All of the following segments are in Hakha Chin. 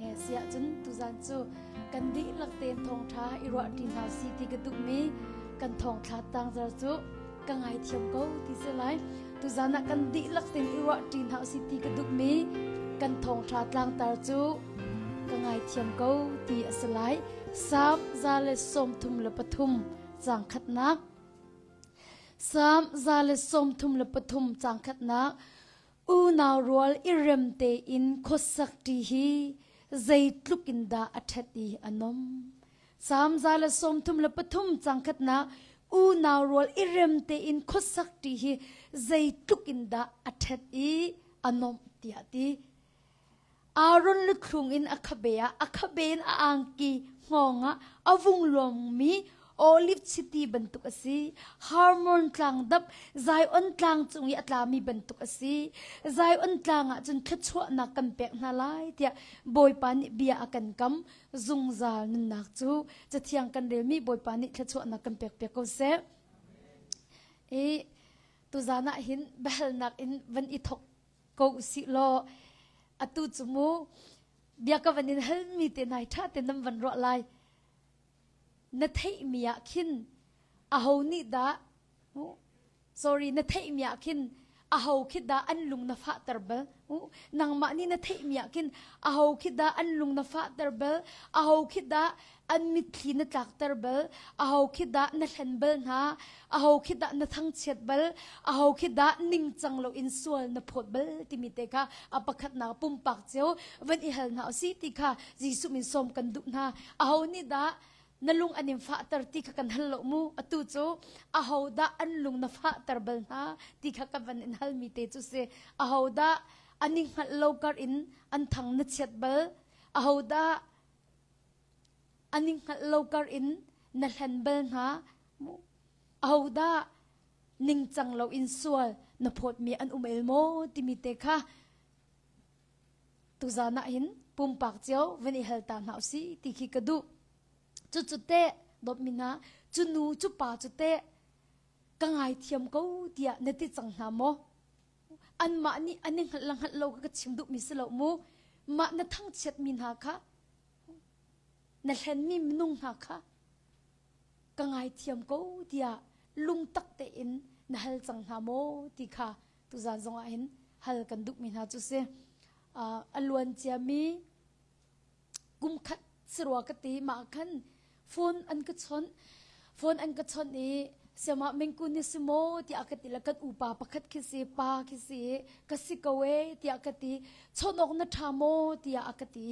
Nge si ahcun tuzan cu kan dihlak tein thawngṭha i ruahṭi hna si ti ka duhmi kan thawngthla tangzar cu ka ngaithiam ko ti si lai. Tuzan ah kan dihlak tein i ruahṭi hna si ti ka duhmi kan thawngṭha tlangtar cu ka ngaithiam ko ti a si lai. Salm 133 caang khatnak. Salm 133 caang khatnak. Unau rual i rem tein khuasak ṭi hi zeitluk in dah a ṭhat i a nom. Salm 133 caang khatnak unau rual i rem tein khuasak ṭi hi zeitluk in dah a ṭhat i a nomh tiah ti. Aaron luthlung in a khabe ah a khabe in a angki hngawng ah a vung luangmi olive chiti bantuk a si. Harmon tlang dap Zion tlang cung i a tlami bantuk a si. Zion tlang ah cun thluachuahnak kan pek hna lai tiah Bawipa nih bia a kan kam. Zungzal nunnak cu Cathiang kan relmi Bawipa nih thluachuahnak kan pek piak ko seh. I tuzan ah hin biahalnak in van i thok ko usih law atu cu mu bia ka van in halmi te nai ṭha te nan van ruah lai na theihmi ah khin aho nih dah sorry na theihmi ah khin aho khi dah an lung na fahter bal nangmah nih na theihmi ah khin aho khi dah an lung na fahter bal aho khi dah an mitthli na tlakter bal aho khi dah na hlen bal hna aho khi dah na thangchiat bal aho khi dah ningcang loin sual na phawt bal timi te kha a pakhatnak pumpak cio van i hal hna usih ti kha Jesuh min sawm kan duh hna aho nih dah na lung an in fahter ti kha kan hal lo mu atu cu aho dah an lung na fahter bal hna ti kha kan van in halmi te cu si aho dah an i hngalh lo kar in an thang na chiat bal aho dah an i hngalh lo kar in na hlen bal hna ahodah ningcang lo in sual na phawtmi an um el maw timi te kha tuzan ah hin pumpak cio van i hal ta hna usih ti khi ka duh cu cu te dawtmi hna cu nu cu pa cu te ka ngaithiam ko tiah na ti cang hna maw anmah nih an i hngalh la hngalh lo ka chim duhmi si lo mu mah na thangchiatmi hna kha na hlenmi minung hna kha ka ngaithiam ko tiah lungtak tein na hal cang hna maw ti kha tuzan zongah hin hal kan duhmi hna cu si a luan ciami kum khat sirua ka ti mah khan phone an ka chawnh phone an ka chawnh i siama mengku ni si maw tiah ka ti le kan upa pakhat khi si pa khi si ka si ko e tiah ka ti chawnh awk na ṭha maw tiah a ka ti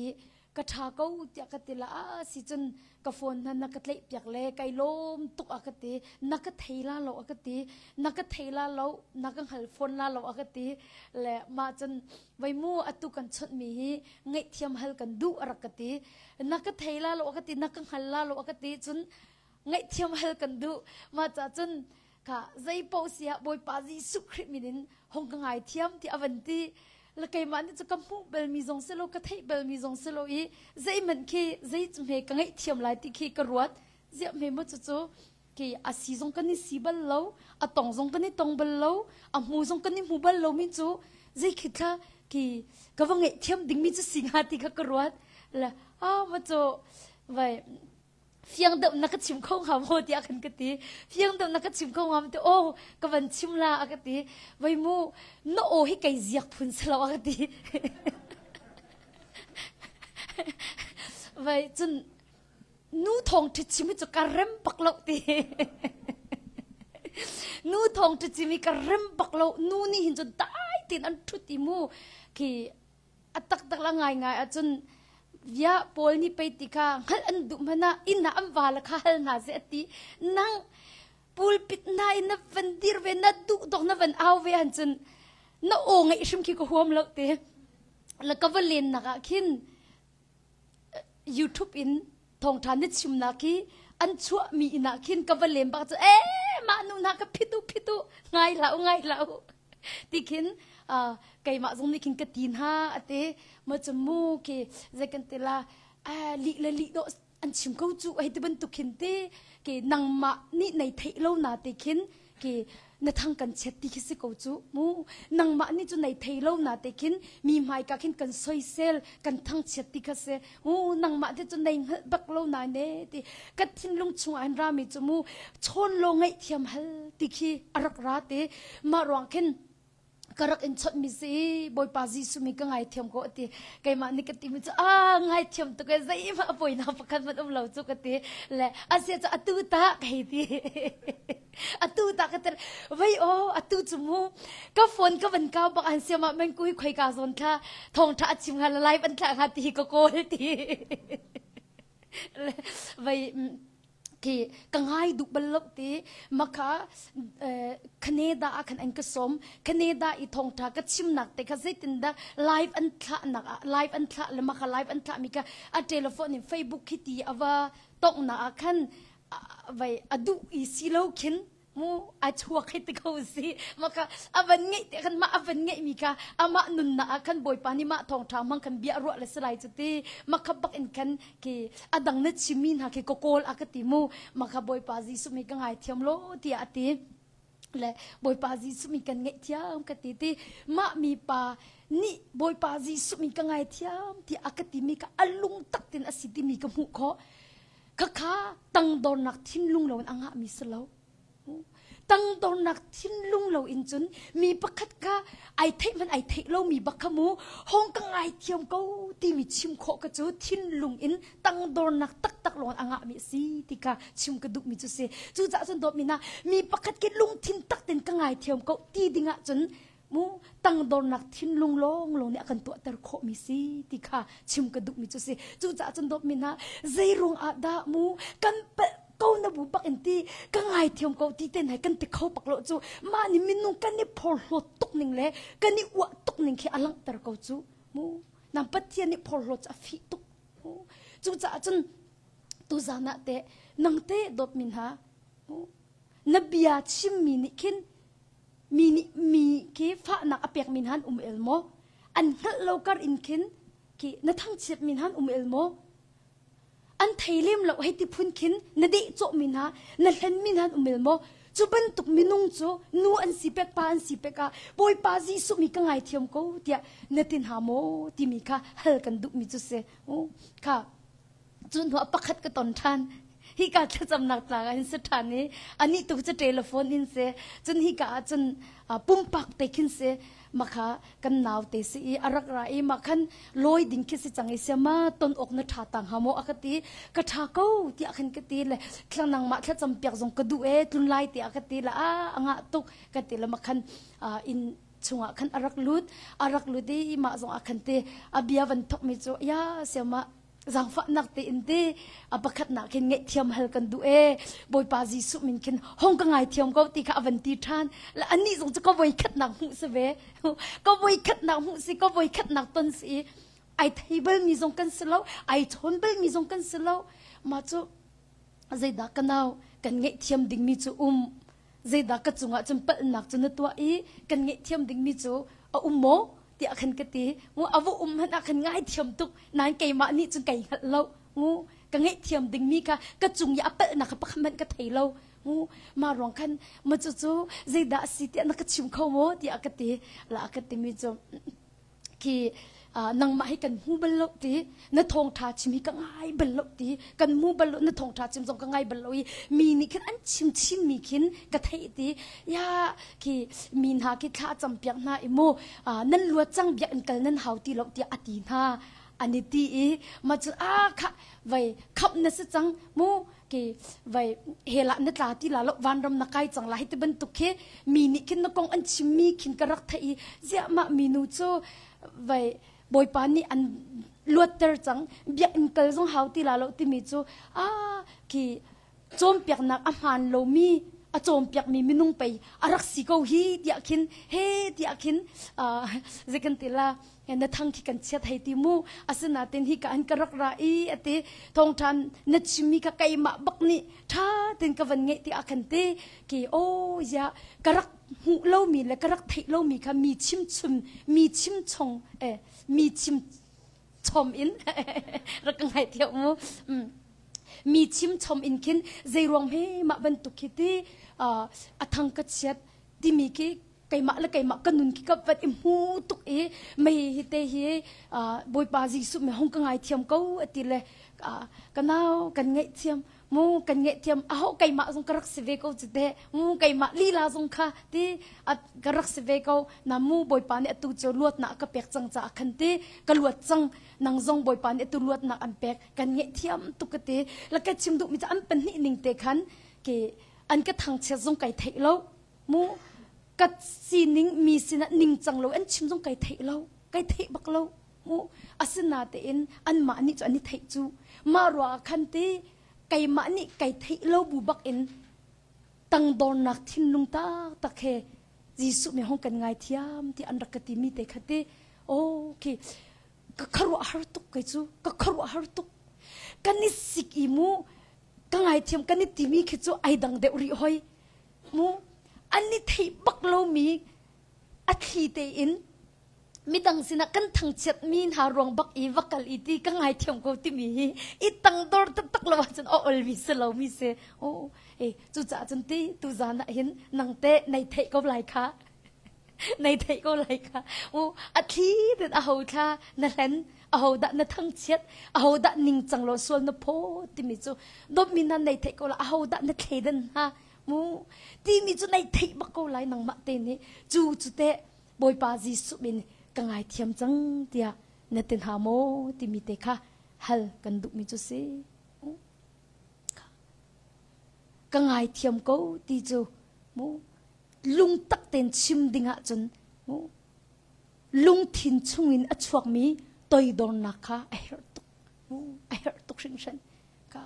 ka ṭha ko tiah ka ti la a si cun ka phone hna na ka tlaih piak le kai lawm tuk a ka ti na ka thei la lo a ka ti na ka thei la lo na ka hngal phone la lo a ka ti le mah cun vai mu atu kan chawnh mi hi ngaihthiam hal kan duh a rak ka ti na ka thei la lo a ka ti na ka hngal la lo a ka ti cun ngaihthiam hal kan duh mah ca cun kha zei paoh siah Bawipa Jesuh Khrih min in hong ka ngaithiam ti a van ti la keimah nih cu ka hmuh balmi zong si lo ka theih balmi zong si lo i zeihmanh khi zei cu hme ka ngaihthiam lai ti khi ka ruat ziah hme maw cucu khi a si zong kan i si bal lo a tong zong kan i tong bal lo a hmu zong kan i hmu bal lo mi cu zei khi thla khi ka va ngaihthiam dingmi cu si hnga ti kha ka ruat la a ma cu vai fiang deuh na ka chim kho hnga maw tiah khan ka ti fiang deuh na ka chim kho hnga maw ti aw ka van chim la a ka ti vai mu na aw hi kei ziak phun si lo a ka ti vai cun nu thong ṭhi chim hi cu ka rem bak lo ti nu thong ṭhi chim hi ka rem bak lo nu nih hin cun dai tein an ṭhut i mu khi a taktak la ngaingai ahcun via paul nih pei ti kha hngalh an duh hmanh ah inn ah an va le kha hal hna seh a ti nang pulpit na in na van dir ve na duh dok na van au ve han cun na aw ngeih hrim khi ka huam lo te la ka va len nak ah khin YouTube in thawngṭha na chimnak hi an chuahmi inn ah khin ka va lem bak cu ee mah nu hna ka phitu phitu ngai hlah u ngai hlah u ti khin keimah zong nih khin ka ti hna ate ma cu mu khi zei kan ti la lih le lih dawh an chim ko cu hei ti bantuk khin te ke nangmah nih nei theih lo na te khin ke Na thang kan chiat ti khi si ko cu mu. Nangmah nih cu nei thei lo na te khin mi hmai ka khin kan soisel kan thangchiat ti kha si. Mu nangmah te cu nei hngalh bak lo na ne ti ka thinlung chung ah hin rami cu mu chawn lo ngaihthiam hal ti khi a rak ra te. Mah ruang khin ka rak in chawnh mi si Bawipa Jesuh mi ka ngaithiam ko ati. Keimah nih ka ti mi cu a ngaithiam tuk e zeihmah a poina pakhat hmanh um lo cu ka ti. Le asia cu atu ta ka hei ti. Atu ta ka ti. Vei o atu cu mu ka phone ka van kau bak an siam ah men kui khoi ka zawn thla thong tha a chim nga la live an thla nga ti ka kawl ti. Vei khi ka ngai duh bal lo ti maka Canada ah khan an ka sawm. Canada i thawngtha ka chimnak te kha zeitindah live an thlah nak ah live an thlah le maka live an thlah mi kha a telephone in Facebook khi ti ava tongh na ah khan vai a duh i si lo khin mu a chuak hei ti ko si. Maka a van ngeih te khan mah a van ngeih mi kha amah nunnak ah khan Bawipa nih mah thawngtha hmang khan bia ruah le salai cu ti. Makha bak in khan khi adang na chimmi hna khi ka kawl a ka ti mu. Makha Bawipa Jesuh mi ka ngai thiam lo tiah a ti. Le Bawipa Jesuh mi kan ngeih thiam ka ti ti. Mah mi pa nih Bawipa Jesuh mi ka ngai thiam tiah a ka ti mi kha a lung tak tin a si ti mi ka hmuh khawh. Khakha tangdornak thinlung lo in a ngah mi si lo. Tangdornak thinlung lo in cun mi pakhat kha ai theih hmanh ai theih lomi bak kha mu hong ka ngai thiam ko timi chim khawh ka cu thinlung in tangdornak taktak lawng a ngah mi a si ti kha chim ka duh mi cu si. Cucaah cun dawtmi hna mi pakhat khi lungthin tak tein ka ngai thiam ko ti ding ah cun mu tangdornak thinlung lawng lawng nih a kan tuahter khawhmi si ti kha chim ka duhmi cu si. Cucaah cun dawtmi hna zeiruang ah dah mu kan palh ko na bu bak in ti ka ngaithiam ko ti te nai kan ti kho pak lo cu mah nih minung kan i phorhlawt tuk ning le kan i uah tuk ning khi a langhter ko cu mu. Nang Pathian nih phorhlawt cu a fih tuk mu. Cucaah cun tuzan ah teh nang te dawtmi hna mu na bia chimmi nih khin mi nih mi khi fahnak a pekmi hna an um el maw? An hngalh lo kar in khin khi na thangchiatmi hna an um el maw? An thei lem lo hei ti phun khin na deh cawhmi hna na hlenmi hna an um el maw? Cu bantuk minung cu nu an si pek pa an si pek ah Bawipa Jesuh mi ka ngaithiam ko tiah na ti hna maw timi kha hal kan duhmi cu si. Kha cu hnuah pakhat ka ton ṭhan. Hika thlacamnak tlang ah hin si ṭhan i anih tu cu telephone in si. Cun hika ah cun pumpak te khin si. Makha kan nau te si i a rak ra i mah khan lawi ding khi si cang i siama ton awk na ṭha tang ha maw a ka ti. Ka ṭha ko tiah khan ka ti le thlang nangmah thlacam piak zong ka duh e tlun lai tiah ka ti le a a ngah tuk ka ti le makhan inn chungah khan a rak lut. A rak lut i mah zong ah khan te a bia van thok mi cu ya siama zaangfahnak tein te a pakhatnak khin ngaihthiam hal kan duh e. Bawipa Jesuh min khin hong ka ngaithiam ko ti kha a van ti ṭhan. Le anih zong cu ka voi khatnak hmuh si ve. Ka voi khatnak hmuh si ka voi khatnak ton si i ai thei bal mi zong kan si lo ai chawn bal mi zong kan si lo. Mah cu zeidah ka nau kan ngaihthiam dingmi cu um. Zeidah ka cungah cun palhnak cu na tuah i kan ngaihthiam dingmi cu a um maw tiah khan ka ti. Mu a va um hmanh ah khan ngaithiam tuk. Nain keimah nih cun kai hngalh lo. Mu ka ngaihthiam dingmi kha ka cung i a palhnak kha pakhat hmanh ka thei lo. Mu mah ruang khan ma cu cu zeidah a si tiah na ka chim kho maw tiah ka ti. La a ka timi cu khi nangmah hi kan hmu bal lo ti na thawngtha chim hi ka ngai bal lo ti kan hmu bal lo na thawngtha chim zong ka ngai bal lo i mi nih khin an chim chin mi khin ka theih ti. Ya khi mi hna khi thla cam piak hna i mu nan luat cang biak in kal nan hau ti lo tiah a ti hna. An i ti i ma cu a kha vai khap na si cang mu ki vai hela na tla ti la lo vanram na kai cang la hi ti bantuk khi mi nih khin na kong an chim mi khin ka rak theih i ziah mah mi nu cu vai bawipa nih an luatter cang biakinn kal zong hau ti la lo timi cu a khi cawnpiaknak a hmaan lomi a cawnpiakmi minung pei a rak si ko hi tiah khin he tiah khin zei kan ti la na thang khi kan chiat hei ti mu. Asinain hi ka an ka rak ra i ati thawngṭhan na chimmi kha keimah bak nih ṭha tein ka van ngeih ti ah khan ti ki o ya ka rak hmuh lomi le ka rak theih lomi kha mi chim chum mi chim chong eh mi chim chom in rak ka ngai thiam mu. Mi chim chom in khin zeiruang he mah bantuk khi ti a thang ka chiat. Timi khi keimah le keimah ka nun khi ka vat i hmu tuk i mei hi te hi Bawipa Jesuh mi hong ka ngaithiam ko ati le ka nau kan ngaihthiam mu kan ngaihthiam aho keimah zong ka rak si ve ko cu teh mu keimah lila zong kha ti ka rak si ve ko na mu Bawipa nih atu cu luatnak ka pek cang caah khan ti ka luat cang nang zong Bawipa nih atu luatnak an pek kan ngaihthiam tuk ka ti la ka chim duh mi cu an pahnih ning te khan ke an ka thangchiat zong kai theih lo mu ka sining mi sinah ningcang lo an chim zong kai theih lo kai theih bak lo mu asinatein anmah nih cu an i theih cu mah ruah ah khan ti keimah nih kai theih lo bu bak in tangdornak thinlung taktak he Jesuh mi hong kan ngaithiam ti an rak ka ti mi te kha ti okay ka kharuah har tuk kei cu ka kharuah har tuk kan i sik i mu ka ngaithiam kan i timi khi cu ai dang deuh rih hoi mu an i theih bak lomi a thli tein midang sinah kan thangchiat mi hna ruang bak i va kal i ti ka ngaithiam ko timi hi i tangdor taktak lo ahcun a ol mi si lo mi si o e cucaah cun ti tu zan ah hin nang te nei theih ko lai kha nei theih ko lai kha u a thli ten a ho thla na hlen aho dah na thangchiat aho dah ningcang lo sual na phaw timi cu dawtmi hna nei theih ko la aho dah na thleidan hna mu timi cu nei theih bak ko lai nangmah te nih cu cu te Bawipa Jesuh min ka ngaithiam cang tiah na ti hna maw timi te kha hal kan duhmi cu si ka ngaithiam ko ti cu mu lungtak tein chim ding ahcun mu lungthin chungin a chuakmi toidornak kha a herh tuk a herh tuk hringhran ka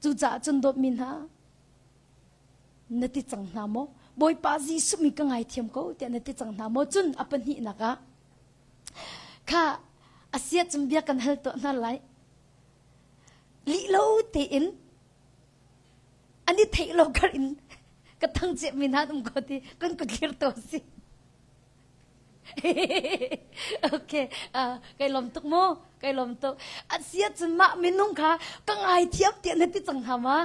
cucaah cun dawtmi hna na ti cang hna maw Bawipa Jesuh mi ka ngaithiam ko tiah na ti cang hna maw cun a pahnihnak ah kha asia cun bia kan hal tuah hna lai lih lo tein an i theih lo kar in ka thang ceh mi hna um ko ti kan ku thlir to si okay kai lom tuk mu kai lom tuk asia cun mah minung kha ka ngai thiam tiah na ti cang hna ma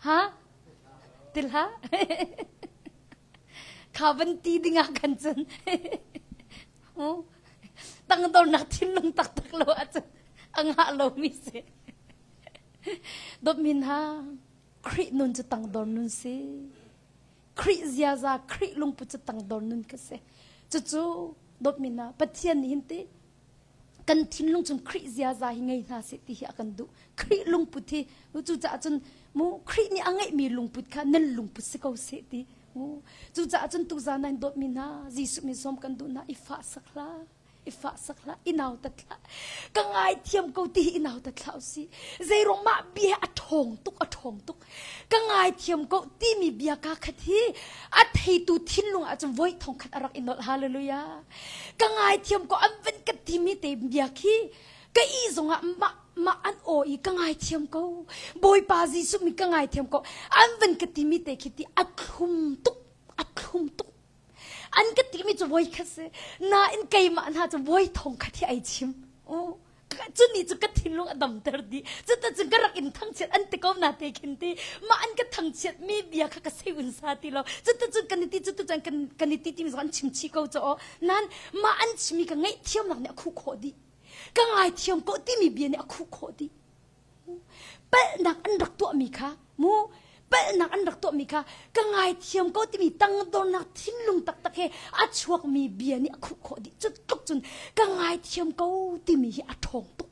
ha til ha kha van ti dingah khan cun tangdornak thinlung taktak lo ahcun a ngah lomi si dawtmi hna Khrih nun cu tangdor nun si Khrih ziaza Khrih lungput cu tangdor nun ka si cucu dawtmi hna Pathian nih hin ti kan thinlung chung Khrih ziaza hi ngei hna seh ti hi a kan duh Khrih lungput hi cucaah cun mu Khrih nih a ngeihmi lungput kha nan lungput si ko seh ti mu cucaah cun tuzan nan dawtmi hna Jesuh min sawm kan duh hna i fah sak hlah i fah sak hlah i nautat hlah ka ngaithiam ko ti hi i nautat hlah usih zeiruang mah bia a ṭhawng tuk a ṭhawng tuk ka ngaithiam ko timi bia ka khat hi a theitu thinlung ah cun voi thong khat a rak i nolh hallelujah ka ngaithiam ko an van ka timi te bia khi ka i zongah mah mah an aw i ka ngaithiam ko bawipa Jesuh mi ka ngaithiam ko an van ka timi te khi ti a thlum tuk a thlum tuk an ka timi cu voi khat si nain keimah hna cu voi thong khat hi ai chim cu ni cu ka thinlung a damter dih cuta cun ka rak in thangchiat an ti ko na te khin ti mah an ka thangchiat mi bia kha ka sei un sa ti lo cuta cun kan i ti cuta cun kan kan i ti timi zong an chim chih ko cho nan mah an chimi ka ngaihthiamnak nih a khuh khawh dih ka ngaithiam ko timi bia nih a khuh khawh dih palhnak an rak tuahmi kha mu palhnak an rak tuahmi kha ka ngaithiam ko timi tangdornak thinlung taktak he a chuakmi bia nih a khuh khawh dih cu tluk cun ka ngaithiam ko timi hi a ṭhawng tuk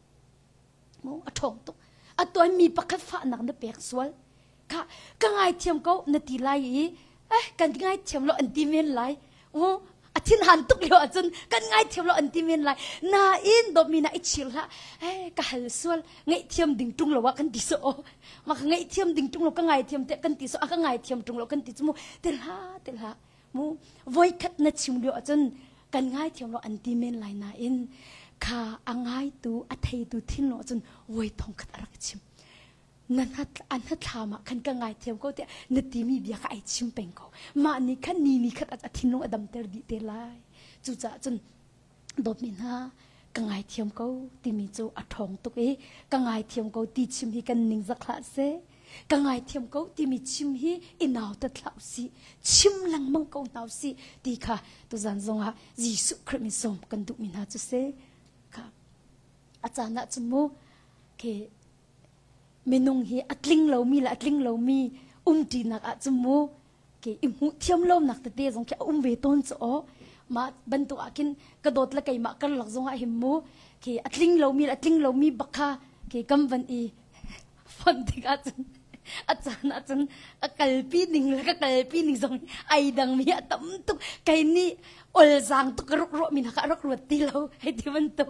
mu a ṭhawng tuk a tuan mi pakhat fahnak na pek sual kha ka ngaithiam ko na ti lai i eh kan ngaithiam lo an ti men lai u a thinhan tuk lio ahcun kan ngaithiam lo an ti men lai nain dawtmi na i chir hlah eh ka hal sual ngaihthiam ding ṭung lo ah kan ti so ma ka ngaihthiam ding ṭung lo ka ngaithiam te kan ti so a ka ngaithiam ṭung lo kan ti cu mu te hlah te hlah mu voikhat na chim lio ahcun kan ngaithiam lo an ti men lai nain kha a ngaitu a theitu thinlung ahcun voi thong khat a rak chim na an hnathlam ah khan ka ngaithiam ko tiah na timi bia kha ai chim peng ko mah nih khan ni ni khat a thinlung a damter dih te lai cucaah cun dawtmi hna ka ngaithiam ko timi cu a ṭhawng tuk i ka ngaithiam ko ti chim hi kan ning zak hlah seh. Ka ngaithiam ko timi chim hi i nautat hlah usih. Chim lengmang ko hna usih ti kha tuzan zongah Jesuh Khrih min sawm kan duhmi hna cu si. Kha a caan ah cun mu khi minung hi a tling lomi le a tling lomi umṭinak ah cun mu ke i hmuh thiam lonak tete zong khi a um ve tawn cu aw mah bantuk ah khin ka dawt le keimah karlak zong ah hin mu khi a tling lomi le a tling lomi bak kha khi kam van i fonh tik ahcun a caan ahcun a kalpi ning le ka kalpi ning zong ai dangmi a tam tuk kei nih olzaang tuk ka ruk ruah mi hna kha a rak ruat ti lo hei ti bantuk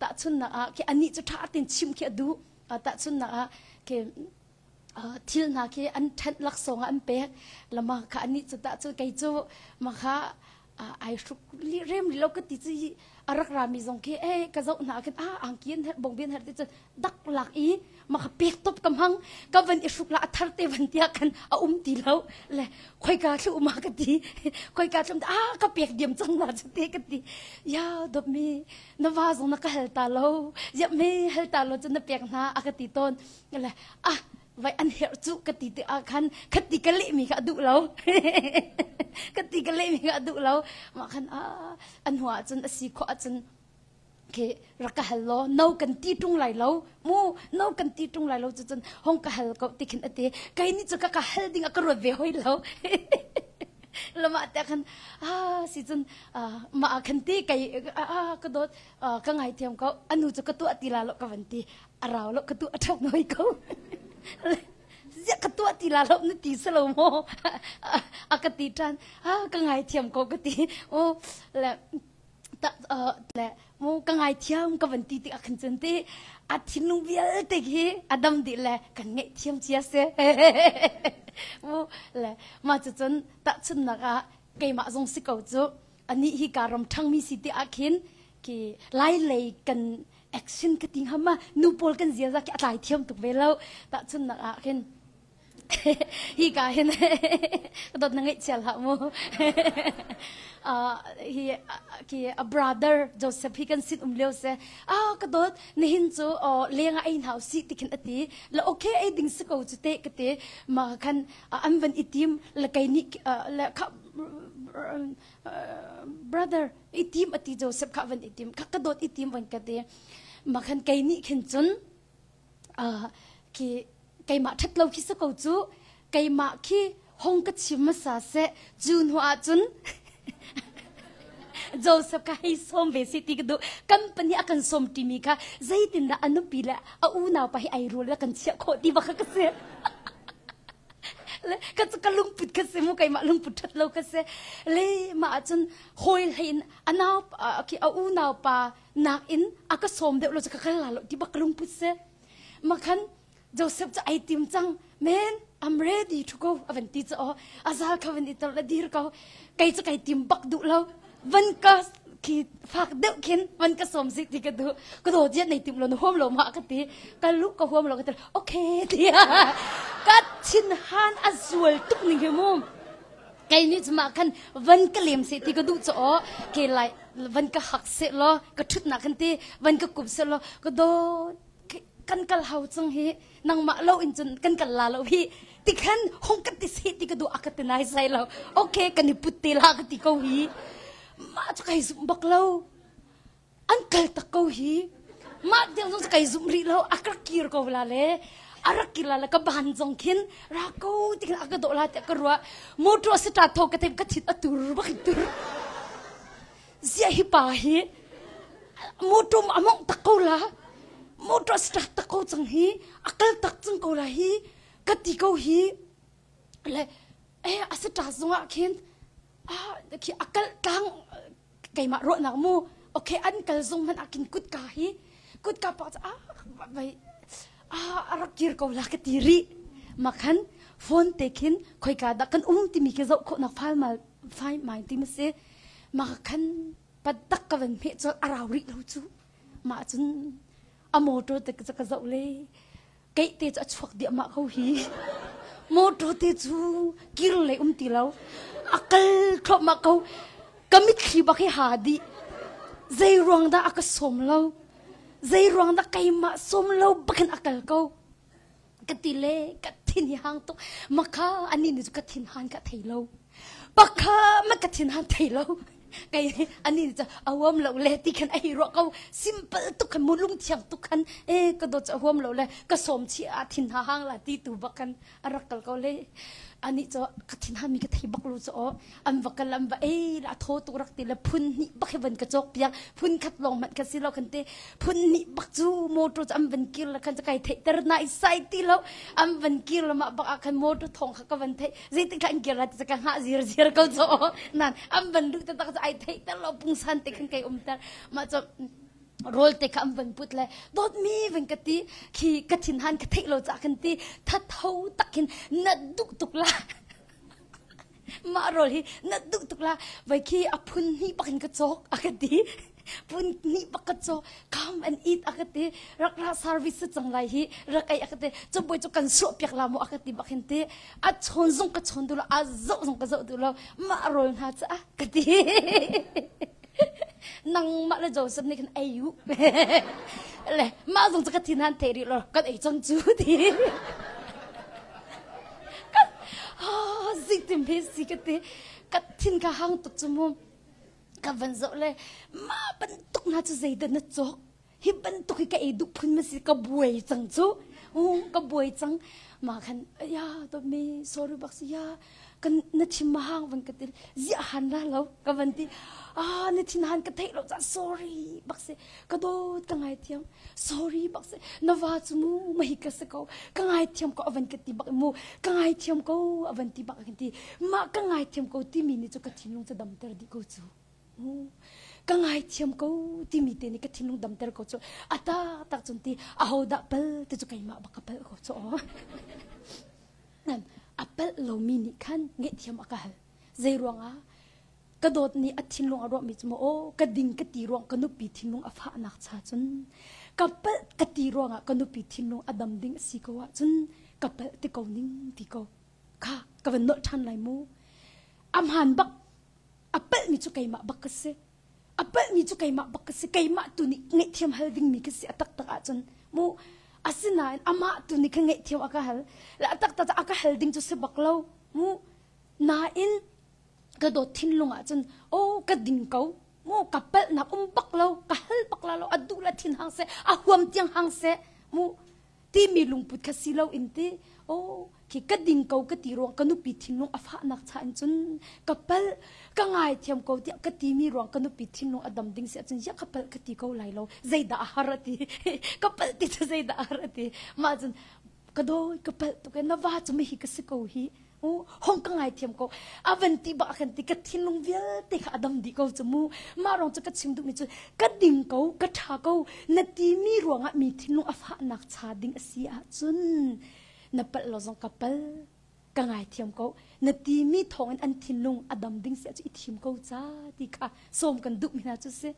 tahchunnak ah khi anih cu ṭha tein chim khi a duh tahchunnak ah khi thil hna khi an ṭhenh laksawng ah an pek lama kha anih cu tah cu kei cu ma kha ai hruk rem lo ka ti cu a rak rami zong khi e ka zoh hna khin a angki an herh bongbi an herh ti cun dak lak i ma kha pek top ka hmang ka van i hruk la a thar te van tia khan a um ti lo le khoika thlu ma ka ti khoika thlu a ka pek diam cang na chu te ka ti ya dop mi na va zong na ka hal ta lo ya me hal ta lo chu na pek hna a ka ti ton le ah vai an herh cu ka ti te ah khan khati ka leh mi kha a duh lo ka ti ka leh mi kha a duh lo mah khan a an hnu ah cun a si khawh ahcun ke rak ka hal law no kan ti tung lai lo mu no kan ti tung lai lo cu cun hong ka hal ko ti khin ate kai ni cu ka ka hal ding a ka ruat ve hoi lo lama te khan ah si cun ma khan ti kai a ka dawt ka ngai thiam ko anu cu ka tuah ti la lo ka van ti a rau lo ka tuah ṭhan hoi ko ziah ka tuah ti la lo na ti si lo maw a ka ti ṭhan a ka ngaithiam ko ka ti o le ta le mu ka ngaithiam ka van ti tik ah khan cun ti a thinlung vialte khi a dam dih le kan ngaihthiam cia si mu le mah cu cun tahchunnak ah keimah zong si ko cu anih hi ka ram ṭhangmi si ti ah khin ki lai lei kan action ka ti hnga ma nu pawl kan ziaza khi a tlai thiam tuk ve lo tahchunnak ah khin hi ka hin dot na ngeih chial hlah mu hi ki a brother Joseph hi kan sin um lio se ah ka dot nihin cu leng ah ei hna si ti khin ati la okay ei ding si ko chu te ka te ma khan an van i tim la kai ni la kha brother i tim ati Joseph kha van i tim kha ka dawt i tim van ka ti ma khan kei nih khin cun khi keimah ṭhat lo khi si ko cu keimah khi hong ka chim hmasa seh cu hnu ah cun Joseph ka hei sawm ve si ti ka duh kan pahnih a kan sawm ṭimi kha zeitindah a nupi le a unau pa hi ai rual le kan chiah khawh ti bak kha ka si le ka cu ka lungput ka si mu keimah lungput ṭhat lo ka si le mah ahcun hawi hlei in a nau khi a unau pa nakin a ka sawm deuh lo cu ka kal la lo ti bak ka lungput si makhan Joseph cu ai tim cang men I'm ready to go a van ti cu aw a zal kha van i tor le dir ko kei cu kai tim bak duh lo van ka khi fak deuh khin van ka sawm zik ti ka duh ka do jiat nei tim lo na huam lo ma ka ti ka lu ka huam lo ka ti okay ti ka thin han a zual tuk ning hi mu kei nih cuma khan van ka lem se ti ka duh cho o ke lai van ka hak se lo ka thut na khan ti van ka kup se lo ka do kan kal hau chung hi nangmah lo in cun kan kal la lo hi ti khan hong kan ti se ti ka duh a ka ti nai sai lo okay kan i put te la ka ti ko hi mah cu kai zum bak lo an kal tak ko hi mah tiang zong kai zum rih lo a ka kir ko la le a rak kir la le ka ban zong khin ra ko ti khin a ka dawh la tiah ka ruah motor si ta tho ka tem ka thit a tur bak tur ziah hi pa hi motor a mongh tak ko la motor start tak ko cang hi a kal tak cang ko la hi ka ti ko hi le eh a start zong ah khin ah khi a kal tlang keimah ruahnak mu okay an kal zong hmanh ah khin kutka hi kutka pak ah vai ah a rak kir ko la ka ti rih makhan phone te khin khoika dah kan um timi khi zoh khawhnak file mal file mai ti ma si mah khan patak ka van hmeh col a rau rih lo cu mah cun a motor te ka zoh le keih te cu a chuak diahmah ko hi motor te cu kir le um ti lo a kal thluahmah ko ka mitthli bak hi ha dih zei ruang dah a ka sawm lo zei ruang dah keimah sawm lo bakin a kal ko. Ka ti le ka thin hi hang tuk. Makha ani nih cu ka thin han ka thei lo. Pakha ma ka thin han thei lo. Kai ani nih cu a huam lo le ti khan a hei ruah ko. Simple tuk khan mu lungthiang tuk khan e ka dawt cu a huam lo le ka sawm chih ah thin ha hang la ti tu bak khan a rak kal ko le. Ani cu ka thin han mi ka thei bak lu cu aw. An va kal an va ei la thaw tuk rak ti le phun hnih bak hi van ka cawk piak. Phun khat lawng hmanh kha si lo khan te phun hnih bak cu motor cu an van kir le khan kai theih ter na i sai ti lo. An van kir le mah bak ah khan motor thawng kha ka van theih. Zeitik kha an kir la ti ka hngah zir zir ko cu nan an van luh taktak cu ai theih ter lo pungsan te khan kai um ter. Mah cu rawl te kha an van put le dawtmi van ka ti khi ka thin han ka theih lo ca khan ti thatho tak khin na duh tuk la. Mah rawl hi na duh tuk la vai khi a phun hnih bak in ka cawk a ka ti. Phun hnih bak ka cawk come and eat a ka ti. Rak ra service cang lai hi rak ei a ka ti. Cawbawi cu kan suah piak la mu a ka ti bak hin ti. A chawn zong ka chawn duh lo a zoh zong ka zoh duh lo mah rawl hna cu a ka ti. Nangmah le Joseph nih khan ei u. Le mah zong cu ka thin han thei rih lo kan ei cang cu ti. Zeitin hme si ka ti. Ka thin ka hang tuk cu mu. Ka van zoh le mah bantuk hna cu zeidah na cawk? Hi bantuk hi ka ei duh phun ma si ka buai cang cu. Ka buai cang. Ma khan ya to me sorry bak si ya kan na thin ma hang van ka ti ziah han la lo ka van ti ah na thin han ka theih lo ca sorry bak si ka dawt ka ngai thiam sorry bak si na va cu mu ma hi ka si ko ka ngai thiam ko avan ka ti bak mu ka ngai thiam ko avan ti bak kan ti ma ka ngai thiam ko timi ni cu ka thinlung cu damter dih ko cu ka ngai thiam ko timi te nih ka thinlung damter ko cu ata tak cun ti aho dah pal ti cu keimah bak ka pal ko cu a palh lomi nih khan ngaihthiam a ka hal zei ruangah ka dawt nih a thinlung a ruahmi cu maw aw ka ding ka ti ruang ka nupi thinlung a fahnak cha cun ka palh ka ti ruangah ka nupi thinlung a dam ding a si ko ahcun ka palh ti ko ning ti ko kha ka van nolh ṭhan lai mu a hmaan bak a palhmi cu keimah bak ka si a palhmi cu keimah bak ka si keimah tu nih ngaihthiam hal dingmi ka si a taktak ahcun mu asinain amah tu nih khan ngaihthiam a ka hal le a taktak a ka hal ding cu si bak lo mu nain ka dawt thinlung ahcun aw ka ding ko mu ka palhnak um bak lo ka hal bak la lo a duh la thin hang seh a huam tiang hang seh mu timi lungput kha si lo in ti aw khi ka ding ko ka ti ruang ka nupi thinlung a fahnak cha in cun ka palh ka ngaithiam ko tiah ka timi ruang ka nupi thinlung a dam ding si ahcun ya ka palh ka ti ko lai lo zeidah a har a ti ka palh ti cu zeidah a har a ti mah cun ka dawi ka palh tuk e na va cu mi hi ka si ko hi hong ka ngaithiam ko a van ti bak kan ti ka thinlung vialte kha a dam dih ko cu mu mah rong cu ka chim duhmi cu ka ding ko ka ṭha ko na timi ruangah mi thinlung a fahnak cha ding a si ahcun na palh lo zong ka pal ka ngaithiam ko na timi thawngin an thinlung a dam ding si ahcun i thim ko ca ti kha sawm kan duhmi hna cu si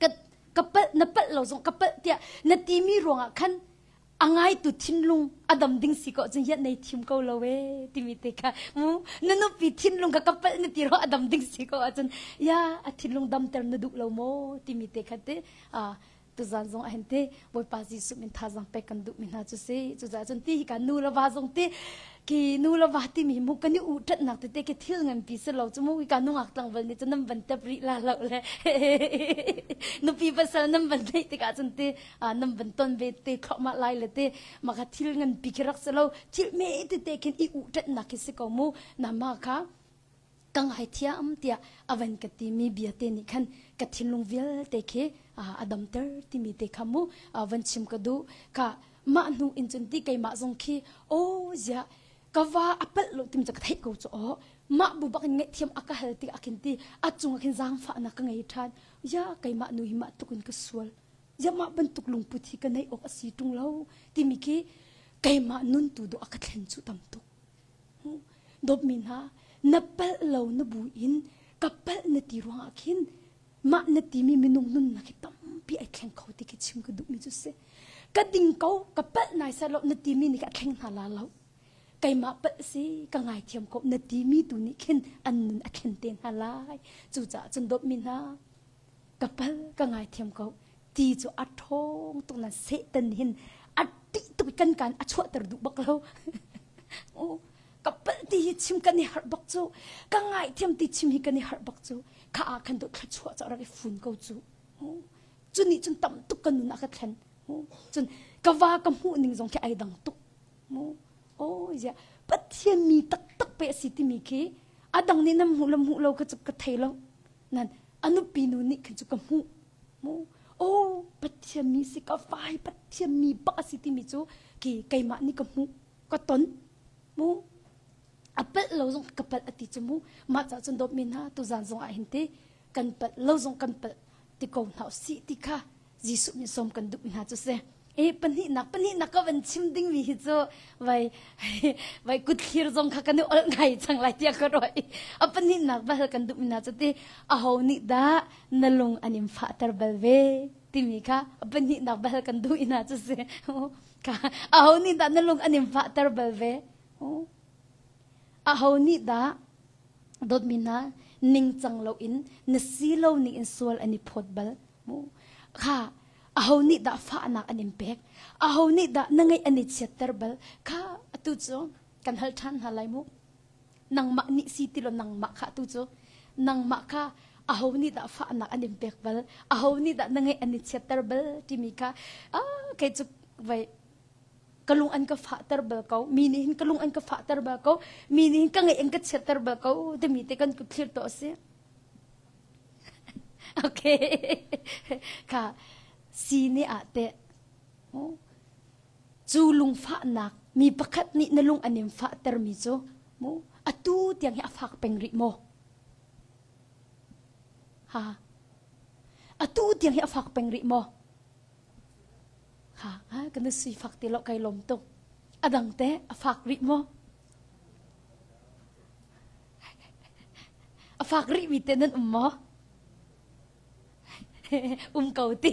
ka ka palh na palh lo zong ka palh tiah na timi ruangah khan a ngaitu thinlung a dam ding si ko cun hian nei thim ko lo e timi te kha mu na nupi thinlung ka kapal na ti ro a dam ding si ko ahcun ya a thinlung damter na duh lo maw timi te kha te a tuzan zong ahin te Bawipa Jesuh min thazang pek kan duh mi hna cu si cucaah cun ti hi ka nu le va zong ti ki nu le va timi mu kan i u ṭatnak tete ke thil nganpi si lo cu mu ka nungak tlangval nih cun nan van tep rih la lo le nupi pasal nan van theih tikah cun ti nan van ton ve te thluahmah lai le te mah kha thil nganpi khi rak si lo thil me tete khin i u ṭatnak khi si ko mu na ma kha ka ngaithiam tiah a van ka timi bia te nih khan ka thinlung vialte khi a damter timi te kha mu van chim ka duh ka mah hnu in cun ti keimah zong khi aw ziah ka va a palh lo tim cu ka theih ko cu aw mah bu bak in ngaihthiam a ka hal tik ah khin ti a cung ah khin zaangfahnak ka ngei ṭhan ya keimah nu hi mah tuk in ka sual ya mah bantuk lungput hi ka neih awk a si ṭung lo timi khi keimah nun tu dawh a ka thlen cu tam tuk Dawtmi hna, na palh lo na bu in ka palh na ti ruangah khin mah na timi minung nunnak hi tampi ai thleng kho ti khi chim ka duhmi cu si. Ka ding ko, ka palh nai seh lo na timi nih a thleng hna la lo. Keimah palh si, ka ngaithiam ko na timi tu nih khin an nun a thlen te hna lai. Cucaah cun dawtmi hna, ka palh, ka ngaithiam ko ti cu a ṭhawng tuk nan Satan hin a ṭih tuk. tuk kan kan a chuahter duh bak lo. Ka palh ti hi chim kan i harh bak cu. Ka ngaithiam ti chim hi kan i harh bak cu. Kha ah khan dawh thluachuah cu a rak i fun ko cu. Cu nih cun tam tuk ka nun a ka thlen. Cun ka va ka hmuh ning zong khi ai dang tuk. Oh zia Pathian mi taktak pe a si timi khi a dang nih nan hmuh lo hmuh lo ka cu ka thei lo. Nan a nupi nu nih khin cu ka hmuh. Mu oh Pathian mi si ka fa hi Pathian mi bak a si timi cu ki keimah nih ka hmuh ka ton. Mu a palh lo zong ka palh a ti cu mu mah ca cun dawtmi hna tuzan zong ah hin ti kan palh lo zong kan palh ti ko hna usih ti kha Jesuh min sawm kan duh hna cu si. E pahnihnak pahnihnak ka van chim dingmi hi cu vai vai kutthlir zong kha kan i ol ngai cang lai tiah ka ruah i a pahnihnak bal kan duh hna cu ti aho nih dah na lung an in fahter bal ve timi kha a pahnihnak bal kan duh hna cu si. Kha aho nih dah na lung an in fahter bal ve? Aho nih dah dawtmi hna ningcang loin na si lo ning in sual an i phawt bal? Kha aho nih dah fahnak an in pek? Aho nih dah na ngeih an i chiatter bal? Kha atu cu kan hal ṭhan hna lai mu. Nangmah nih si ti lo nangmah kha atu cu nangmah kha aho nih dah fahnak an in pek bal? Aho nih dah na ngeih an i chiatter bal? Timi kha ah kei cu vai ka lung an ka fahter bal ko mi nih hin ka lung an ka fahter bal ko mi nih hin ka ngeih an ka chiatter bal ko timi te kan kut thlir to a si okay kha si ne ah te cu lungfahnak mi pakhat nih na lung an in fahter mi cu mu atu tiang hi a fak peng rih maw ha atu tiang hi a fak peng rih maw Ha, ha kan i sifak ti lo kai lawm tuk. A dang te a fak rih maw? A fak rih mi te nan um maw? um ko ti.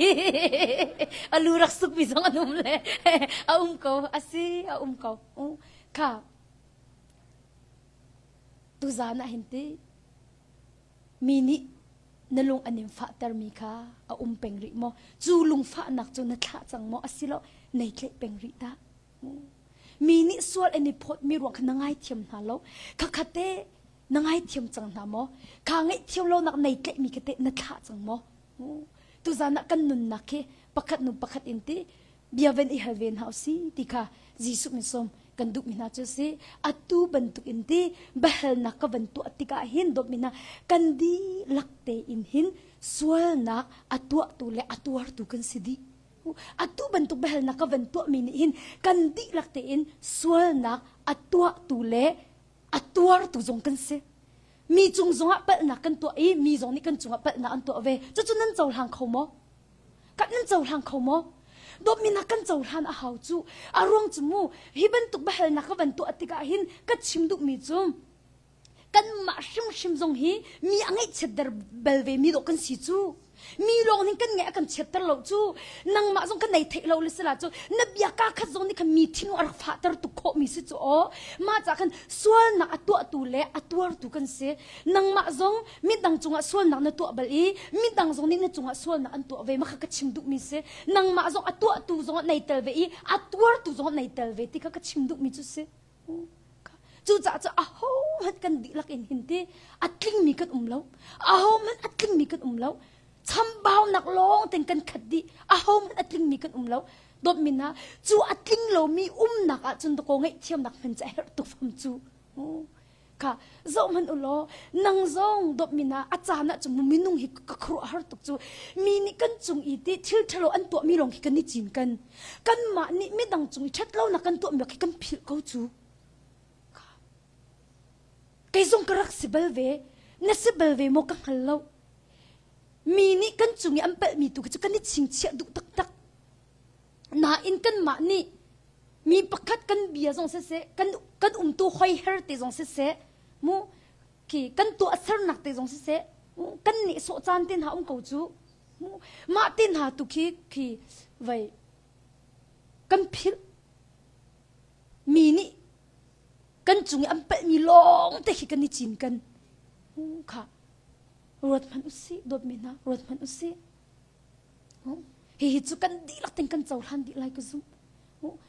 A lu rak suk mi zong an um le. A um ko. A si, a um ko. Kha. Tuzan ah hin ti mi nih na lung an in fahtermi kha a um peng rih maw? Cu lungfahnak cu na thlah cang maw? Asilo nei tlaih peng rih dah? Mi nih sual an i phawtmi ruang kha na ngaithiam hna lo. Khakhat te na ngaithiam cang hna maw? Kha ngaihthiam lonak nei tlaihmi kha teh na thlah cang maw? Tuzan ah kan nunnak khi pakhat nu pakhat in ti bia van i hal ve hna usih ti kha Jesuh min sawm kan duhmi hna cu si atu bantuk in ti biahalnak ka van tuah tikah hin dawtmi hna kan dihlak tein hin sualnak a tuahtu le a tuartu kan si dih atu bantuk biahalnak ka van tuahmi nih hin kan dihlak tein sualnak a tuahtu le a tuartu zong kan si mi cung zongah palhnak kan tuah i mi zong nih kan cungah palhnak an tuah ve cucu nan cohlang kho maw Kan nan cohlang kho maw? Dawtmi na kan cohlan a hau cu. A ruang cu mu hi bantuk biahalnak ka van tuah tikah hin ka chim duhmi cu kanmah hrimhrim zong hi mi a ngaihchiat bal ve mi dawh kan si cu. Mi lawng nih kan ngaih a kan chiatter lo cu. Nangmah zong kan nei theih lo le sila cu na bia ka khat zong nih khan mi thinlung a rak fahter tuk khawh mi si cu aw. Mah ca khan sualnak a tuahtu le a tuartu kan si. Nangmah zong midang cungah sualnak na tuah bal i midang zong nih na cungah sualnak an tuah ve ma kha ka chim duhmi si nangmah zong a tuahtu zong nei tel ve i a tuartu zong nei tel ve ti kha ka chim duhmi cu si cucaah cu ahohmanh kan dihlak in hin ti a tlingmi kan um lo ahohmanh a tlingmi kan um lo chambaunak lawng ten kan khat dih ahohmanh a tlingmi kan um lo dawtmi hna cu a tling lomi umnak ah cun dakaw ngaihthiamnak hman cu a herh tuk fam cu Kha zoh hmanh u law nang zong dawtmi na a caan ah cun minung hi ka khuaruahhar tuk cu mi nih kan cung i ti thil ṭhalo an tuahmi lawng khi kan i cinken kanmah nih midang cung i ṭhatlonak kan tuahmi khi kan philh ko cu kei zong ka rak si bal ve na si bal ve maw ka hngal lo mi nih kan cung i an palhmi tu khi cu kan i chingchiah duh taktak Nain kanmah nih mi pakhat kan bia zong siseh, kan kan umtu hoiher te zong siseh, mu khi kan tuahsernak te zong siseh, mu kan nih sawh caan te hna um ko cu. Mu mah te hna tu khi khi vei kan philh mi nih kan cung i an palhmi lawng te khi kan i cinken. Kha ruat hmanh usih dawtmi hna ruat hmanh usih. Hihi cu kan dihlak ten kan cohlan dih lai ka zumh.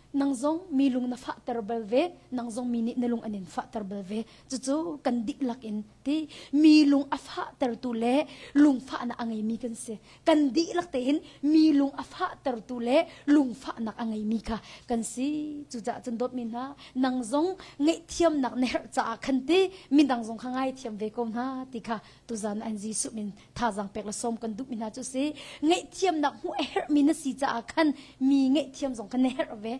Nang zong mi lung na fahter bal ve, nang zong mi nih na lung an in fahter bal ve. Cucu kan dihlak in ti mi lung a fahtertu le lungfahnak a ngeimi kan si. Kan dihlak tein mi lung a fahtertu le lungfahnak a ngeimi kha kan si. Cucaah cun dawtmi hna, nang zong ngaihthiamnak na herh caah khan ti midang zong kha ngaithiam ve ko hna ti kha tuzan an Jesuh min thazaang pek le sawm kan duhmi hna cu si. Ngaihthiamnak hmuh a herhmi na si caah khan mi ngaihthiam zong kha na herh ve.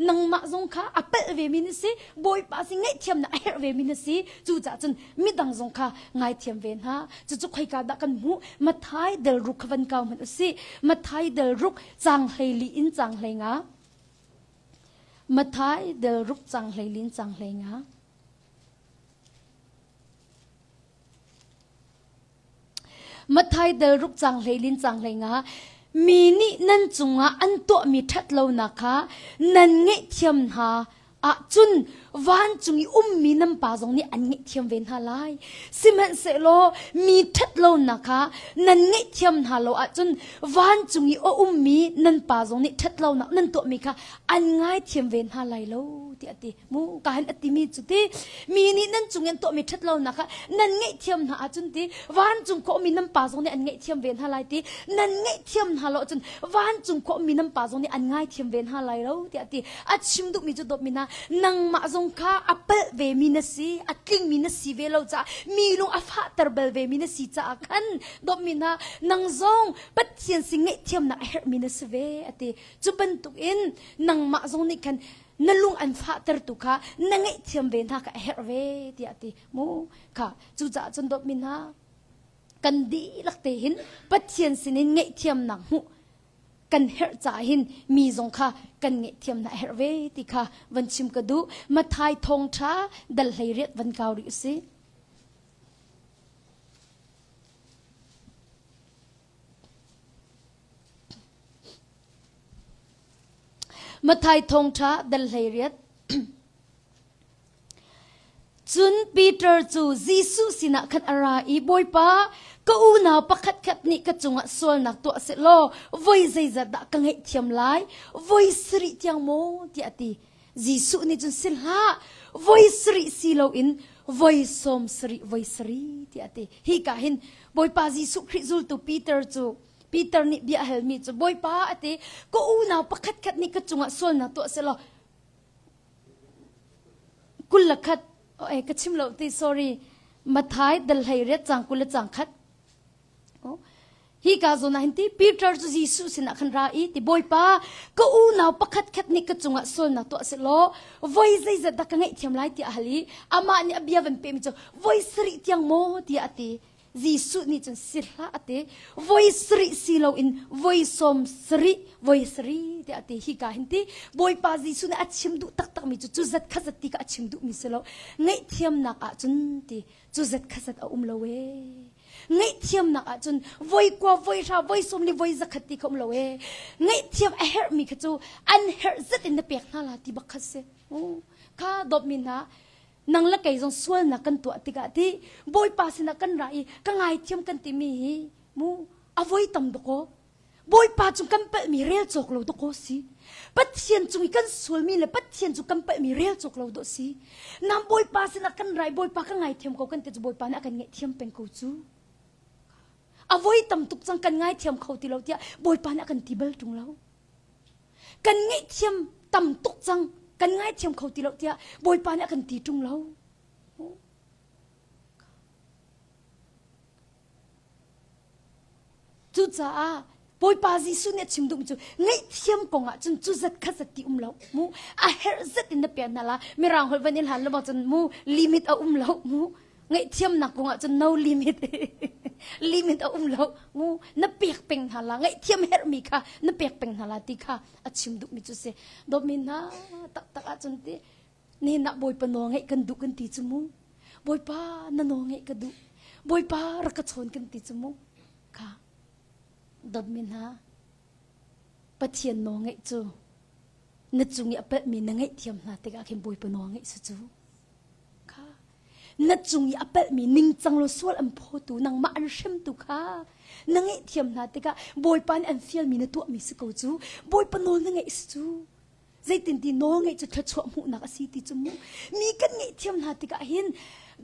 Nangmah zong kha a palh ve mi na si, Bawipa si ngaihthiamnak a herh ve mi na si. Cucaah cun midang zong kha ngaithiam ve hna. Cucu khoika dah kan hmuh? Mathai del ruk kha van kau hmanh u sih. Mathai del ruk caang 14 in caang 15. Mathai del ruk caang 14 in caang 15. Matthai del ruk caang hleilin caang hleinga mi nih nan cungah an tuahmi ṭhatlonak kha nan ngaihthiam hna ahcun vancung i ummi nan pa zong nih an ngaihthiam ve hna lai. Sihmanhsehlaw mi ṭhatlonak kha nan ngaihthiam hna lo ahcun vancung i a ummi nan pa zong nih ṭhatlonak nan tuahmi kha an ngaithiam ve hna lai lo tiah a ti. Mu ka han a timi cu ti mi nih nan cung in tuahmi ṭhatlonak kha nan ngaihthiam hna ahcun ti vancung khua ummi nan pa zong nih an ngaihthiam ve hna lai ti nan ngaihthiam hna lo ahcun vancung khua ummi nan pa zong nih an ngaithiam ve hna lai lo tiah a ti. A chim duhmi cu dawtmi hna nangmah zong kha a palh vemi na si a tlingmi na si ve lo caah mi lung a fahter bal vemi na si caah khan dawtmi hna nang zong Pathian sin ngaihthiamnak a herhmi na si ve a ti. Cu bantukin nangmah zong nih khan na lung an fahtertu kha na ngaihthiam ve hna kha a herh ve tiah a ti mu kha cucaah cun dawtmi hna kan dihlak te hin Pathian sinin ngaihthiamnak hmuh kan herh caah hin mi zong kha kan ngaihthiam hna a herh ve ti kha van chim ka duh Mathai thawngṭha dal 18 van kau rih usih. Matthai thawngṭha dal 18 Cun Peter cu Jesuh sinah khan a ra i Bawipa, ka unau pakhatkhat nih ka cungah sualnak tuah sehlaw voi zeizat dah ka ngaihthiam lai? Voi sarih tiang maw? tiah a ti. Jesuh nih cun si hlah, voi sarih si loin voi sawm sarih voi sarih tiah a ti. Hi ka hin Bawipa Jesuh Khrih zultu Peter cu Peter nih bia a halmi cu Bawipa a ti ka unau pakhatkhat nih ka cungah sualnak tuah sehlaw 21 eh ka chim lo ti sorry Mathai dal 18 cang 21 hi ka zawn ah hin ti Peter cu Jesuh sinah khan ra i ti Bawipa ka unau pakhatkhat nih ka cungah sualnak tuah sehlaw voi zeizat dah ka ngaihthiam lai tiah a hal i amah nih a bia van pehmi cu voi sarih tiang maw tiah a ti Jesuh nih cun si hlah a ti. Voi sarih si loin voi sawm sarih, voi sarih tiah a ti. Hi ka hin ti Bawipa Jesuh nih a chim duh taktakmi cu cu zat kha zat ti kha a chim duhmi si lo. Ngaihthiamnak ah cun ti cu zat kha zat a um lo ee. Ngaihthiamnak ah cun voi kua, voi hra, voi sawm le voi zakhat ti kha um lo ee. Ngaihthiam a herhmi kha cu an herh zat in na pek hna la ti bak kha si. Kha dawtmi hna nang le kei zong sualnak kan tuah tikah ti Bawipa sinah kan ra i ka ngaithiam kan timi hi mu a voi tam dakaw Bawipa cung kan palhmi rel cawk lo dakaw si Pathian cung i kan sualmi le Pathian cu kan palhmi rel cawk lo dawh si nam Bawipa sinah kan ra i Bawipa ka ngaithiam ko kan ti cu Bawipa nih a kan ngaihthiam peng ko cu a voi tam tuk cang kan ngaithiam kho ti lo tiah Bawipa nih a kan ti bal ṭung lo Kan ngaihthiam tam tuk cang, kan ngaithiam kho ti lo tiah Bawipa nih a kan ti ṭung lo. Cucaah Bawipa Jesuh nih a chim duhmi cu ngaihthiam kong ah cun cu zat kha zat ti um lo mu a herh zat in na pek hna la mirang holh van in hlan lo bang cun mu limit a um lo mu Ngaihthiamnak kong ah cun no limit limit a um lo mu na pek peng hna la ngaihthiam herhmi kha na pek peng hna la ti kha a chim duhmi cu si dawtmi hna taktak ah cun ti nihin ah Bawipa nawl ngaih kan duh kan ti cu mu Bawipa na nawl ngaih ka duh Bawipa rak ka chawn kan ti cu mu kha dawtmi hna Pathian nawl ngaih cu na cung i a palhmi na ngaihthiam hna tikah khin Bawipa nawl ngaih si cu Kha na cung i a palhmi ningcang lo sual an phawtu nangmah an hremtu kha na ngaihthiam hna tikah Bawipa nih an fialmi na tuahmi si ko cu Bawipa nawl na ngaih si cu. Zeitinti nawl ngeih cu thluachuah hmuhnak a si ti cu mu. Mi kan ngaihthiam hna tikah hin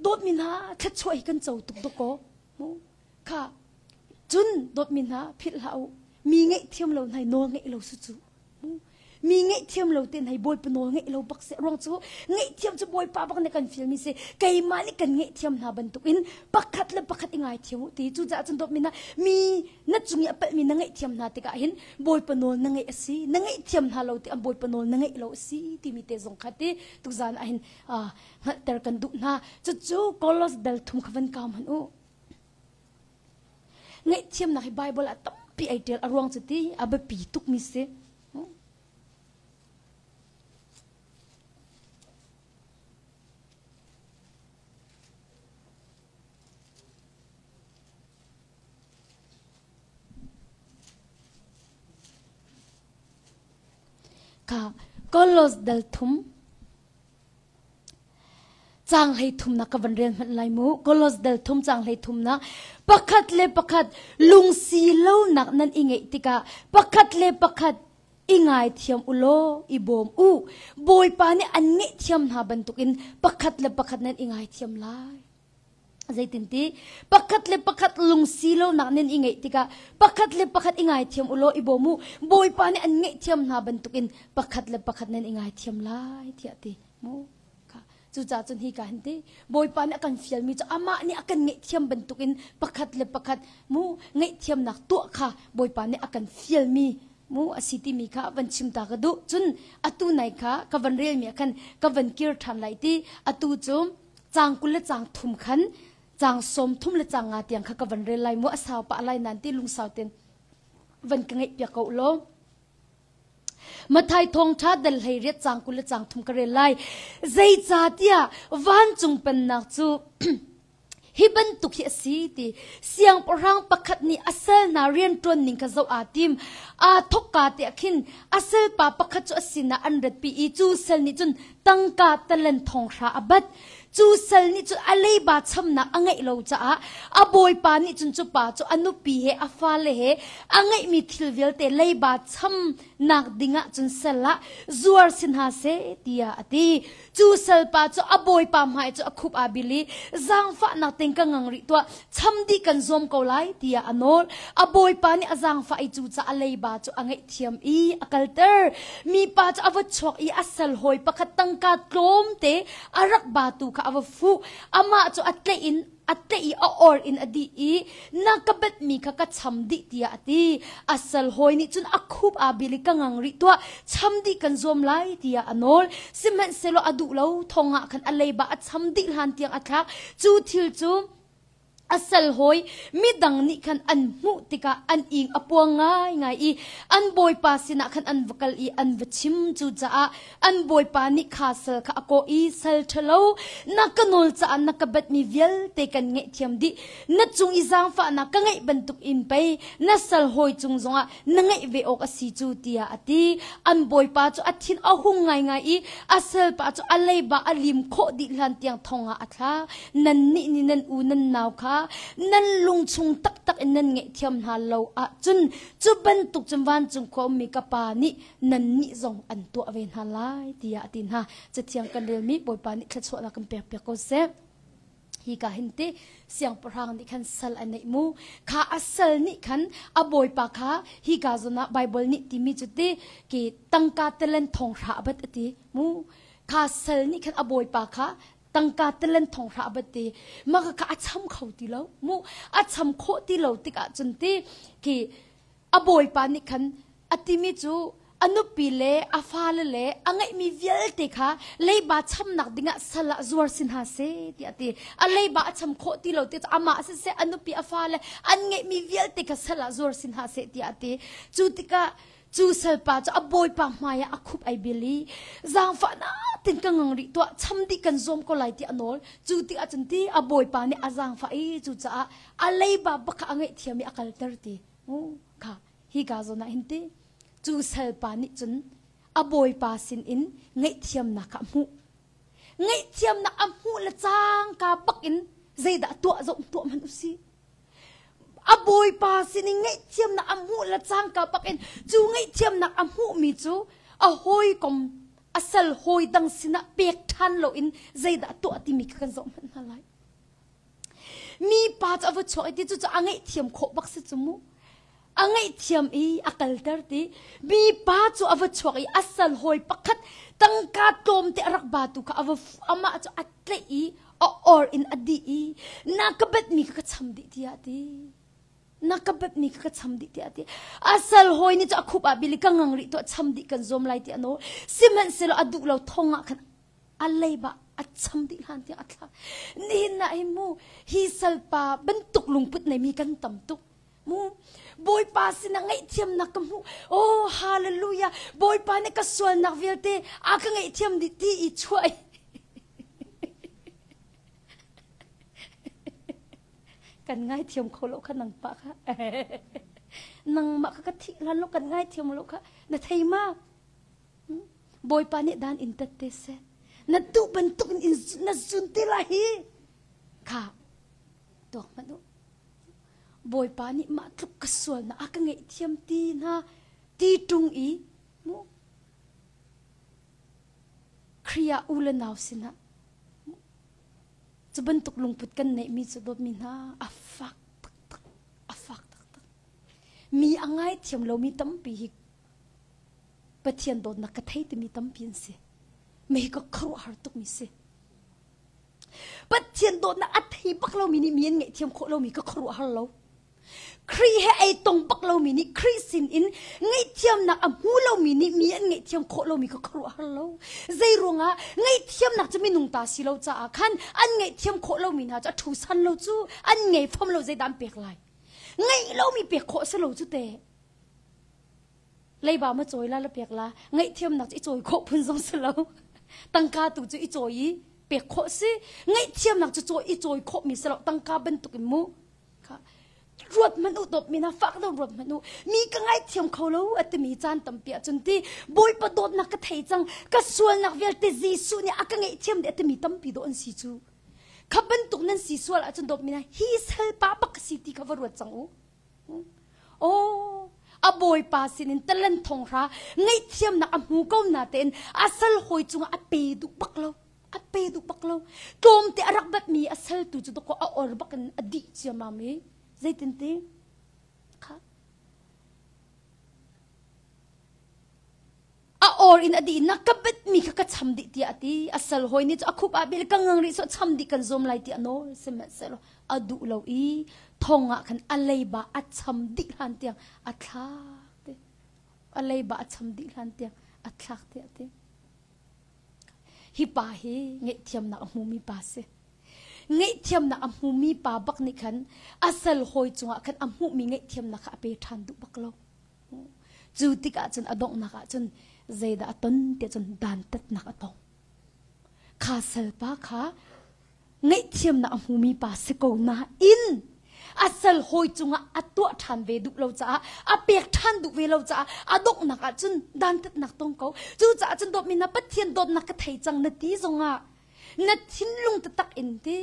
dawtmi hna thluachuah hi kan co tuk dawkaw. Mu. Kha cun dawtmi hna philh hlah u. Mi ngaihthiam lo hna hi nawl ngeih lo su cu. Mu. Mi ngaihthiam lo te hna hi Bawipa nawl ngeih lo bak si. Ruang cu ngaihthiam cu Bawipa bak nih kan fialmi si. Keimah nih kan ngaihthiam hna bantukin pakhat le pakhat i ngaithiam u ti. Cucaah cun dawtmi hna mi na cung i a palhmi na ngaihthiam hna tikah hin Bawipa nawl na ngeih a si na ngaihthiam hna lo ti an Bawipa nawl na ngeih lo a si timi te zong kha ti tukzan ah hin hngalhter kan duh hna. Cucu Kolos dal thum kha van kau hmanh u. Ngaihthiamnak hi Bible ah tampi ai ṭial a ruang cu ti a biapi tukmi si. Kha Kolos dal thum Caang hlei thumnak ka van rel hmanh lai mu. Kolos dal thum caang hlei thumnak pakhat le pakhat lungsi lonak nan i ngeih tikah pakhat le pakhat i ngaithiam u law i bawm u. Bawipa nih an ngaihthiam hna bantukin pakhat le pakhat nan i ngaithiam lai. Zeitinti pakhat le pakhat lungsi lonak nan i ngeih tikah pakhat le pakhat i ngaithiam u law i bawm u. Bawipa nih an ngaihthiam hna bantukin pakhat le pakhat nan i ngaithiam lai tiah ti mu. Kha cucaah cun hi ka hin ti Bawipa nih a kan fialmi cu amah nih a kan ngaihthiam bantukin pakhat le pakhat mu ngaihthiamnak tuah kha Bawipa nih a kan fialmi mu a si timi kha van chim ta ka duh. Cun atu nai kha ka van relmi ah khan ka van kir ṭhan lai ti atu cu Caang 20 le caang thum khan caang 30 le caang nga tiang kha ka van rel lai mu a sau pah lai nan ti lungsau ten van ka ngeih piak ko law. Mathai thawngṭha dal hlei riat caang 20 le caang thum ka rel lai. Zeicahtiah vancung pennak cu hi bantuk hi a si ti siangpahrang pakhat nih a sal hna rianṭuan ning kha zoh aa tim. Aa thawkka te ah khin a salpa pakhat cu a sinah an ratpi i cu sal nih cun tangka talent thonghra a bat. Cu sal nih cun a leiba chamnak a ngeih lo caah a bawipa nih cun cu pa cu a nupi he a fale he a ngeihmi thil vialte leiba chamnak dingah cun sal ah zuar si hna seh tiah a ti. Cu salpa cu a bawipa hmai cu a khup aa bil i zaangfahnak tein ka ngang rih tuah, cham dih kan zuam ko lai tiah a nawl. A bawipa nih a zaangfah i cucaah a leiba cu a ngaihthiam i a kalter. Mipa cu a va chuak i a sal hawi pakhat tangka tlawmte a rak batu kha a va fuh. Amah cu a tlaih in a tlaih i a or in a dih i na ka batmi kha ka cham dih tiah a ti. A sal hawi nih cun a khup aa bil i ka ngang rih tuah, cham dih kan zuam lai tiah a nawl. Sihmanhsehlaw a duh lo, thong ah khan a leiba a cham dih hlan tiang a thlak. Cu thil cu a sal hawi midang nih khan an hmuh tikah an ing a puang ngaingai i an bawipa sinah khan an va kal i an va chim. Cucaah an bawipa nih kha sal kha a kawh i sal ṭhalo na ka nawl caah na ka batmi vialte kan ngaihthiam dih na cung i zaangfahnak ka ngeih bantuk in pei na sal hawi cung zongah na ngeih ve awk a si cu tiah a ti an bawipa cu a thin a hung ngaingai i a salpa cu a leiba a lim khawh dih hlan tiang thong ah a thla nannih nih nan u nan nau kha nan lung chung taktak in nan ngaihthiam hna lo ahcun cu bantuk cun vancung khua ummi ka pa nih nannih zong an tuah ve hna lai tiah a ti hna. Cathiang kan relmi Bawipa nih thluachuahnak kan pek piak ko seh. Hi ka hin ti siangpahrang nih khan sal a neih mu. Kha a sal nih khan a bawipa kha hi ka zawn ah Bible nih timi cu ti ki tangka talen thong hra a bat a ti mu. Kha sal nih khan a bawipa kha tangka talen thong hra a bat ti mah kha a cham kho ti lo mu a cham khawh ti lo tikah cun ti ki A bawipa nih khan a timi cu a nupi le a fale le a ngeihmi vialte kha leiba chamnak dingah sal ah zuar si hna seh tiah a ti. A leiba a cham khawh ti lo ti amah siseh a nupi a fale an ngeihmi vialte kha sal ah zuar si hna seh tiah a ti. Cu tikah cu salpa cu a bawipa hmaiah a khup ai bil i zaangfahnak tin ka ngang rih tuah cham dih kan zuam ko lai ti a nawl. Cu tikah cun ti a bawipa nih a zaangfah i cucaah a leiba bak kha a ngaihthiam i a kalter ti. Kha hi ka zawn ah hin ti cu salpa nih cun a bawipa sin in ngaihthiamnak kha a hmuh. Ngaihthiamnak a hmuh le cangka bak in zeidah tuah zoh tuah hmanh u sih. A bawipa sin in ngaihthiamnak a hmuh le cangka bak in cu ngaihthiamnak a hmuhmi cu A hawikom a sal hawi dang sinah pek ṭhan loin zeidah tuah timi kha kan zoh hmanh hna lai. Mi pa cu a va chuak i ti cucu a ngaihthiam khawh bak si cu mu. A ngaihthiam i a kalter ti. Mi pa cu a va chuak i a sal hawi pakhat tangka tlawmte a rak batu kha a va amah cu a tlaih i a or in a dih i na ka batmi kha ka cham dih tiah a ti. Na ka batmi kha ka cham dih tiah a ti. A sal hawi nih cu a khup ah bil i ka ngang rih tuah cham dih kan zuam lai ti a nawl. Sihmanhsehlaw a duh lo thong ah khan a leiba a cham dih hlan tiang a thlak. Nihin ah hin mu hi salpa bantuk lungput neimi kan tam tuk. Mu Bawipa sinah ngaihthiamnak ka hmuh. Oh hallelujah. Bawipa nih ka sualnak vialte a ka ngaihthiam dih ti i chuah kan ngaithiam kho lo kha nangpah kha nangmah kha ka thih hlan lo kan ngaithiam lo kha na thei ma Bawipa nih dan in tat te seh na duh bantuk in na zun te lai hi kha tuak hmanh u Bawipa nih mah tluk ka sual na a ka ngaihthiam ti hna ti ṭung i mu Khrih ah u le nau sinah cu bantuk lungput kan neihmi cu dawtmi hna a fak taktak a fak taktak mi a ngaithiam lomi tampi hi Pathian dawtnak ka thei timi tampi an si. Mei ka khuaruahhar tukmi si. Pathian dawtnak a thei bak lomi nih mi an ngaihthiam khawh lomi ka khuaruahhar lo. Khrih he ei tong bak lomi nih Khrih sin in ngaihthiamnak a hmu lomi nih mi an ngaihthiam khawh lomi ka khuaruahhar lo. Zei ruangah ngaihthiamnak cu minung ta si lo caah khan an ngaihthiam khawh lomi hna cu a thu san lo cu an ngei fom lo zeidah an pek lai. Ngeih lomi pek khawh si lo cu te. Leiba ma cawi la la pek la ngaihthiamnak cu i cawi khawh phun zong si lo tangka tu cu i cawi i pek khawh si ngaihthiamnak cu cawi i cawi khawh mi si lo tangka bantuk in mu kha ruat hmanh u dawt mi na fak do ruat hmanh u mi ka ngaithiam kho lo a timi caan tampi ahcun ti bawipa dawtnak ka thei cang ka sualnak vialte Jesuh nih a ka ngaihthiam dih a timi tampi dawh an si cu kha bantuk nan si sual ahcun dawt mi na hi salpa bak ka si ti kha va ruat cang u Aw, a bawipa sinin talent thong hra ngaihthiamnak a hmu ko natein a sal hawi cungah a pe duh bak lo. A pe duh bak lo. Tlawmte a rak batmi a sal tu cu dawkaw a or bak in a dih ciammam i zeitin ti kha A or in a dih na ka betmi kha ka cham dih tiah a ti. A sal hawi nih cu a khup ah bil ka ngang rih so cham dih kan zuam lai tiah nawl sihmanhsehlaw a duh lo i thong ah khan a leiba a cham dih hlan tiang a thlak ti. A leiba a cham dih hlan tiang a thlak tiah a ti. Hi pa hi ngaihthiamnak a hmumi pa si. Ngaihthiamnak a hmumi pa bak nih khan a sal hawi cungah khan a hmuhmi ngaihthiamnak kha a pe ṭhan duh bak lo. Cu tikah cun a donghnak ah cun zeidah a ton tiah cun dantatnak a tong. Kha salpa kha ngaihthiamnak a hmumi pa si ko nain a sal hawi cungah a tuah ṭhan ve duh lo caah a pek ṭhan duh ve lo caah a donghnak ah cun dantatnak tong ko. Cucaah cun dawtmi na Pathian dawtnak ka thei cang na ti zongah na thinlung taktak in ti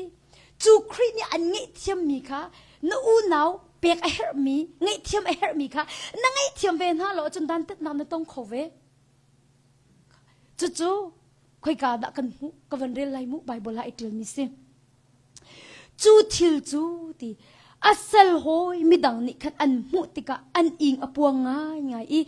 cu Khrih nih an ngaihthiammi kha na unau pek a herhmi ngaihthiam a herhmi kha na ngaihthiam ve hna lo ahcun dantatnak na tong kho ve cucu khoika dah kan hmuh ka van rel lai mu Bible ah i ṭialmi si Cu thil cu ti a sal hawi midang nih khan an hmuh tikah an ing a puang ngaingai i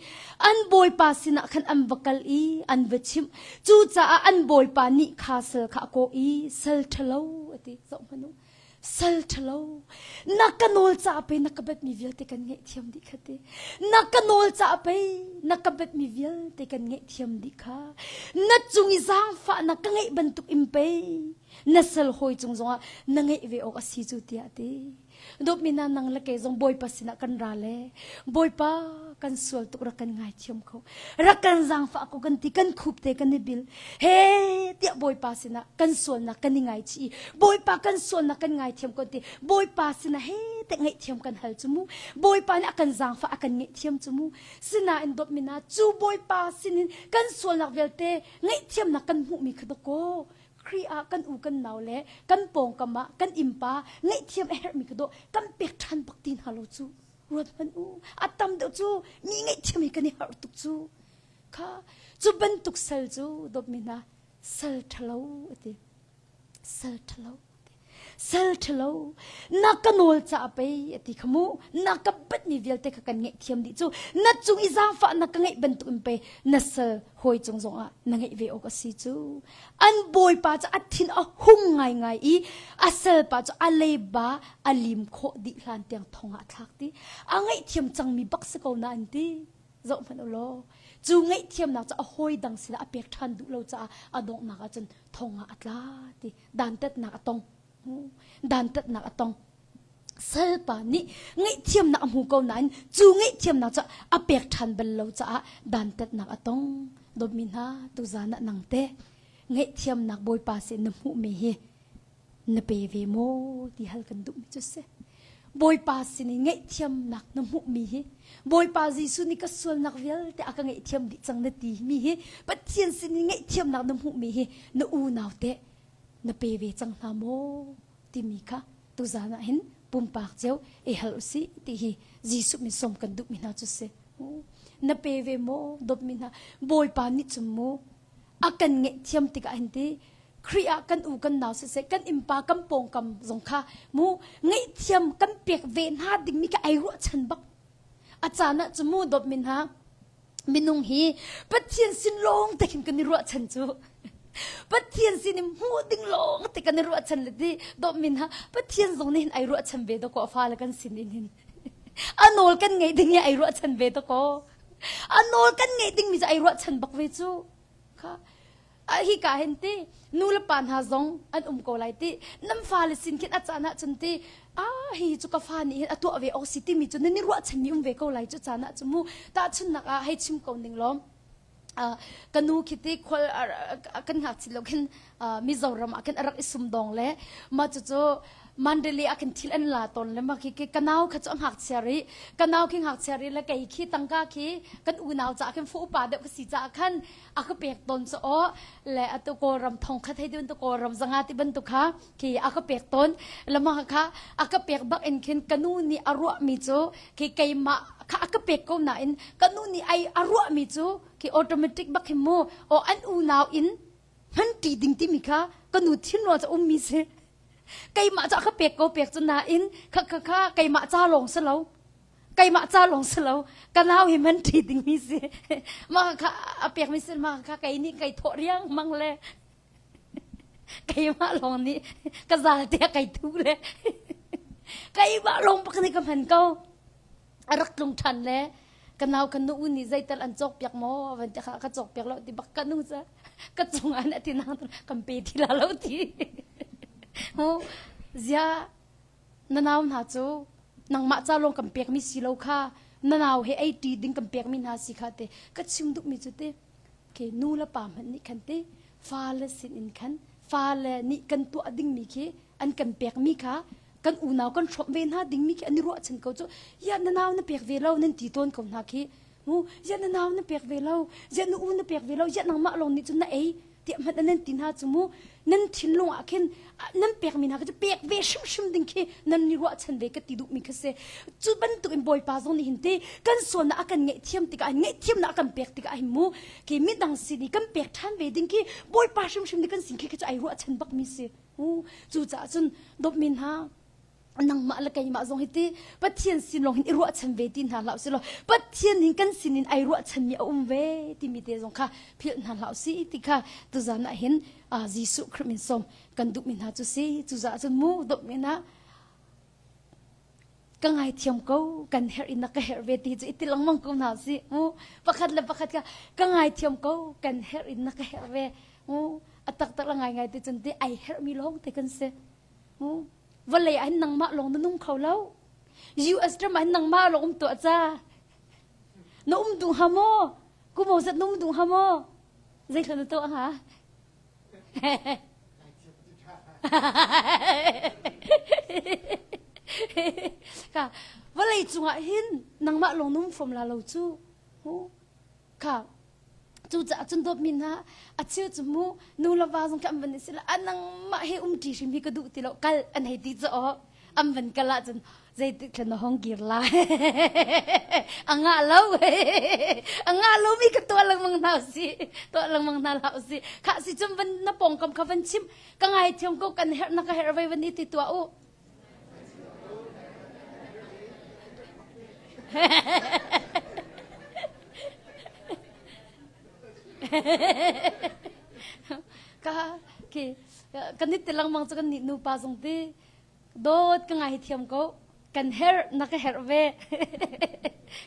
an bawipa sinah khan an va kal i an va chimh. Cucaah an bawipa nih kha sal kha a kawh i sal ṭhalo a ti. Zoh hmanh u. Sal ṭhalo na ka nawl caah pei na ka batmi vialte kan ngaihthiam dih kha ti. Na ka nawl caah pei na ka batmi vialte kan ngaihthiam dih kha. Na cung i zaangfahnak ka ngeih bantuk in pei na sal hawi cung zongah na ngeih ve awk a si cu tiah a ti. Dawtmi hna nang le kei zong Bawipa sinah kan ra le Bawipa kan sual tuk rak kan ngaithiam kho rak kan zaangfah ko kan ti kan khup te kan i bil he tiah Bawipa sinah kan sualnak kan i ngaichih i Bawipa kan sualnak kan ngaithiam ko ti Bawipa sinah he te ngaihthiam kan hal cu mu Bawipa nih a kan zaangfah a kan ngaihthiam cu mu sinain dawtmi hna cu Bawipa sinin kan sualnak vialte ngaihthiamnak kan hmuhmi kha dawkaw Khrih ah kan u kan nau le kan pawngkam ah kan innpa ngaihthiam a herhmi ka dawh kan pek ṭhan bak ti hna lo cu ruat hmanh u a tam deuh cu mi ngaihthiam hi kan i harh tuk cu kha. Cu bantuk sal cu dawtmi hna sal ṭhalo a ti. Sal ṭhalo. Sal ṭhalo na ka nawl caah pei a ti kha mu na ka batmi vialte kha kan ngaihthiam dih cu na cung i zaangfah na ka ngeih bantuk in pei na sal hawi cung zongah na ngeih ve awk a si cu an bawipa cu a thin a hung ngaingai i a salpa cu a leiba a lim khawh dih hlan tiang thong ah a thlak ti a ngaihthiam cangmi bak si ko na an ti zoh hmanh u law cu ngaihthiamnak cu a hawi dang sinah a pek ṭhan duh lo caah a donghnak ah cun thong ah a tla ti dantatnak a tong dantatnak a tong salpa nih ngaihthiamnak a hmu ko nain cu ngaihthiamnak cu a pek ṭhan bal lo caah dantatnak a tong dawtmi hna tuzan ah nang te ngaihthiamnak bawipa sin na hmuhmi hi na pe ve maw ti hal kan duhmi cu si Bawipa sin in ngaihthiamnak na hmuhmi hi Bawipa Jesuh nih ka sualnak vialte a ka ngaihthiam dih cang na ti mi hi Pathian sin in ngaihthiamnak na hmuhmi hi na unau teh na pe ve cang hna maw timi kha tuzan ah hin pumpak cio i hal usih ti hi Jesuh min sawm kan duhmi hna cu si na pe ve maw dawtmi hna Bawipa nih cun mu a kan ngaihthiam tikah hin ti Khrih ah kan u kan nau siseh kan innpa kan pawngkam zong kha mu ngaihthiam kan pek ve hna dingmi kha ai ruahchan bak a caan ah cu mu dawtmi hna minung hi Pathian sin lawng te khin kan i ruahchan cu Pathian sin in hmuh ding lawng te kan i ruahchan le ti dawtmi hna Pathian zong nih hin ai ruahchan ve dawkaw a fale kan sin in hin a nawl kan ngeih ding hi ai ruahchan ve dawkaw a nawl kan ngeih dingmi cu ai ruahchan bak ve cu kha hi ka hin ti nu le pa hna zong an um ko lai ti nan fale sin khin a caan ah cun ti ah hi cu ka fa nih hin a tuah ve awk si timi cu nan i ruahchanmi um ve ko lai cu caan ah cu mu tahchunnak ah hei chim ko ning lawm ka nu khi ti khual kan ngakchit lo khin Mizoram ah khin a rak i sumdawng le mah cucu Mandalay ah khin thil an la tawn le mah khi ka nau kha cu a ngakchia rih ka nau khi ngakchia rih le kei khi tangka khi kan unau caah khin fu upa deuh ka si caah khan a ka pek tawn cu aw le atu Kawlram thong khat hei ti bantuk Kawlram zanga ti bantuk kha khi a ka pek tawn le mah kha a ka pek bak in khin ka nu nih a ruahmi cu khi keimah kha a ka pek ko nain ka nu nih ai a ruahmi cu khi automatic bak hin mu aw an unau in hman ṭi ding timi kha ka nu thinrual cu ummi si keimah cu a ka pek ko pek cu nain kha kha kha keimah ca lawng si lo keimah ca lawng si lo ka nau hi man ṭhi dingmi si mah kha a pekmi si mah kha kei nih kei thawh riang mang le keimah lawng nih ka zal te kei thu le keimah lawng bak nih ka hman ko a rak tlung ṭhan le ka nau kan nu nih zeital an cawk piak maw van ti kha ka cawk piak lo ti bak ka nu ca ka cung an ati nang kan pe ti la lo ti zia na nau hna cu nangmah ca lawng kan pekmi si lo kha na nau he ei ṭi ding kan pekmi hna si kha te ka chim duhmi cu te ke nu le pa hmanh nih khan te fale sin in khan fale nih kan tuah dingmi khi an kan pekmi kha kan unau kan hrawmh ve hna dingmi khi an i ruahchan ko cu ya na nau na pek ve lo nan ti tawn ko hna khi mu ya na nau na pek ve lo ya na u na pek ve lo ya nangmah lawng nih cun na ei tiah hmanh nan ti hna cu mu nan thinlung ah khin nan pekmi hna kha cu pek ve hrimhrim ding khi nan ni ruahchan ve ka ti duhmi kha si cu bantuk in bawipa zong nih hin ti kan sualnak a kan ngaihthiam tikah ngaihthiamnak a kan pek tikah hin mu khi midang sin i kan pek ṭhan ve ding khi bawipa hrimhrim nih kan sin khi khi cu ai ruahchan bakmi si cucaah cun dawtmi hna nangmah le keimah zong hi ti Pathian sin lawng hin i ruahchan ve ti hna hlah usih law Pathian hin kan sin in ai ruahchanmi a um ve timi te zong kha philh hna hlah usih ti kha tuzan ah hin Jesuh Khrih min sawm kan duhmi hna cu si cucaah cun mu dawtmi hna ka ngaithiam ko kan herh in na ka herh ve ti cu i ti lengmang ko hna usih mu pakhat le pakhat kha ka ngaithiam ko kan herh in na ka herh ve mu a taktak la ngai ngai ti cun ti ai herhmi lawng te kan si mu vawlei ah hin nangmah lawng na nung kho lo US ram ah hin nangmah lawng um tuah ca na um duh hnga maw kumo zat na um duh hnga maw zei na tuah hnga ka vawlei cungah hin nangmah lawng na um fom la lo cu kha Cucaah cun dawtmi hna a cheu cu mu nu le va zong khi an van i si la a nangmah he um ṭi hrim hi ka duh ti lo kal an hei ti cu aw an van kal ahcun Zeitik thlen na hong kir lai? A ngah lo. A ngah lomi ka tuah lengmang hna si. Tuah lengmang hna hlah usih. Khah si cun van na pawngkam kha van chim. Ka ngaithiam ko kan herh na ka herh ve van i ti tuah u. Ka khi kan i ti lengmang cu kan nih nupa zong ti dawt ka ngaithiam ko kan herh na ka herh ve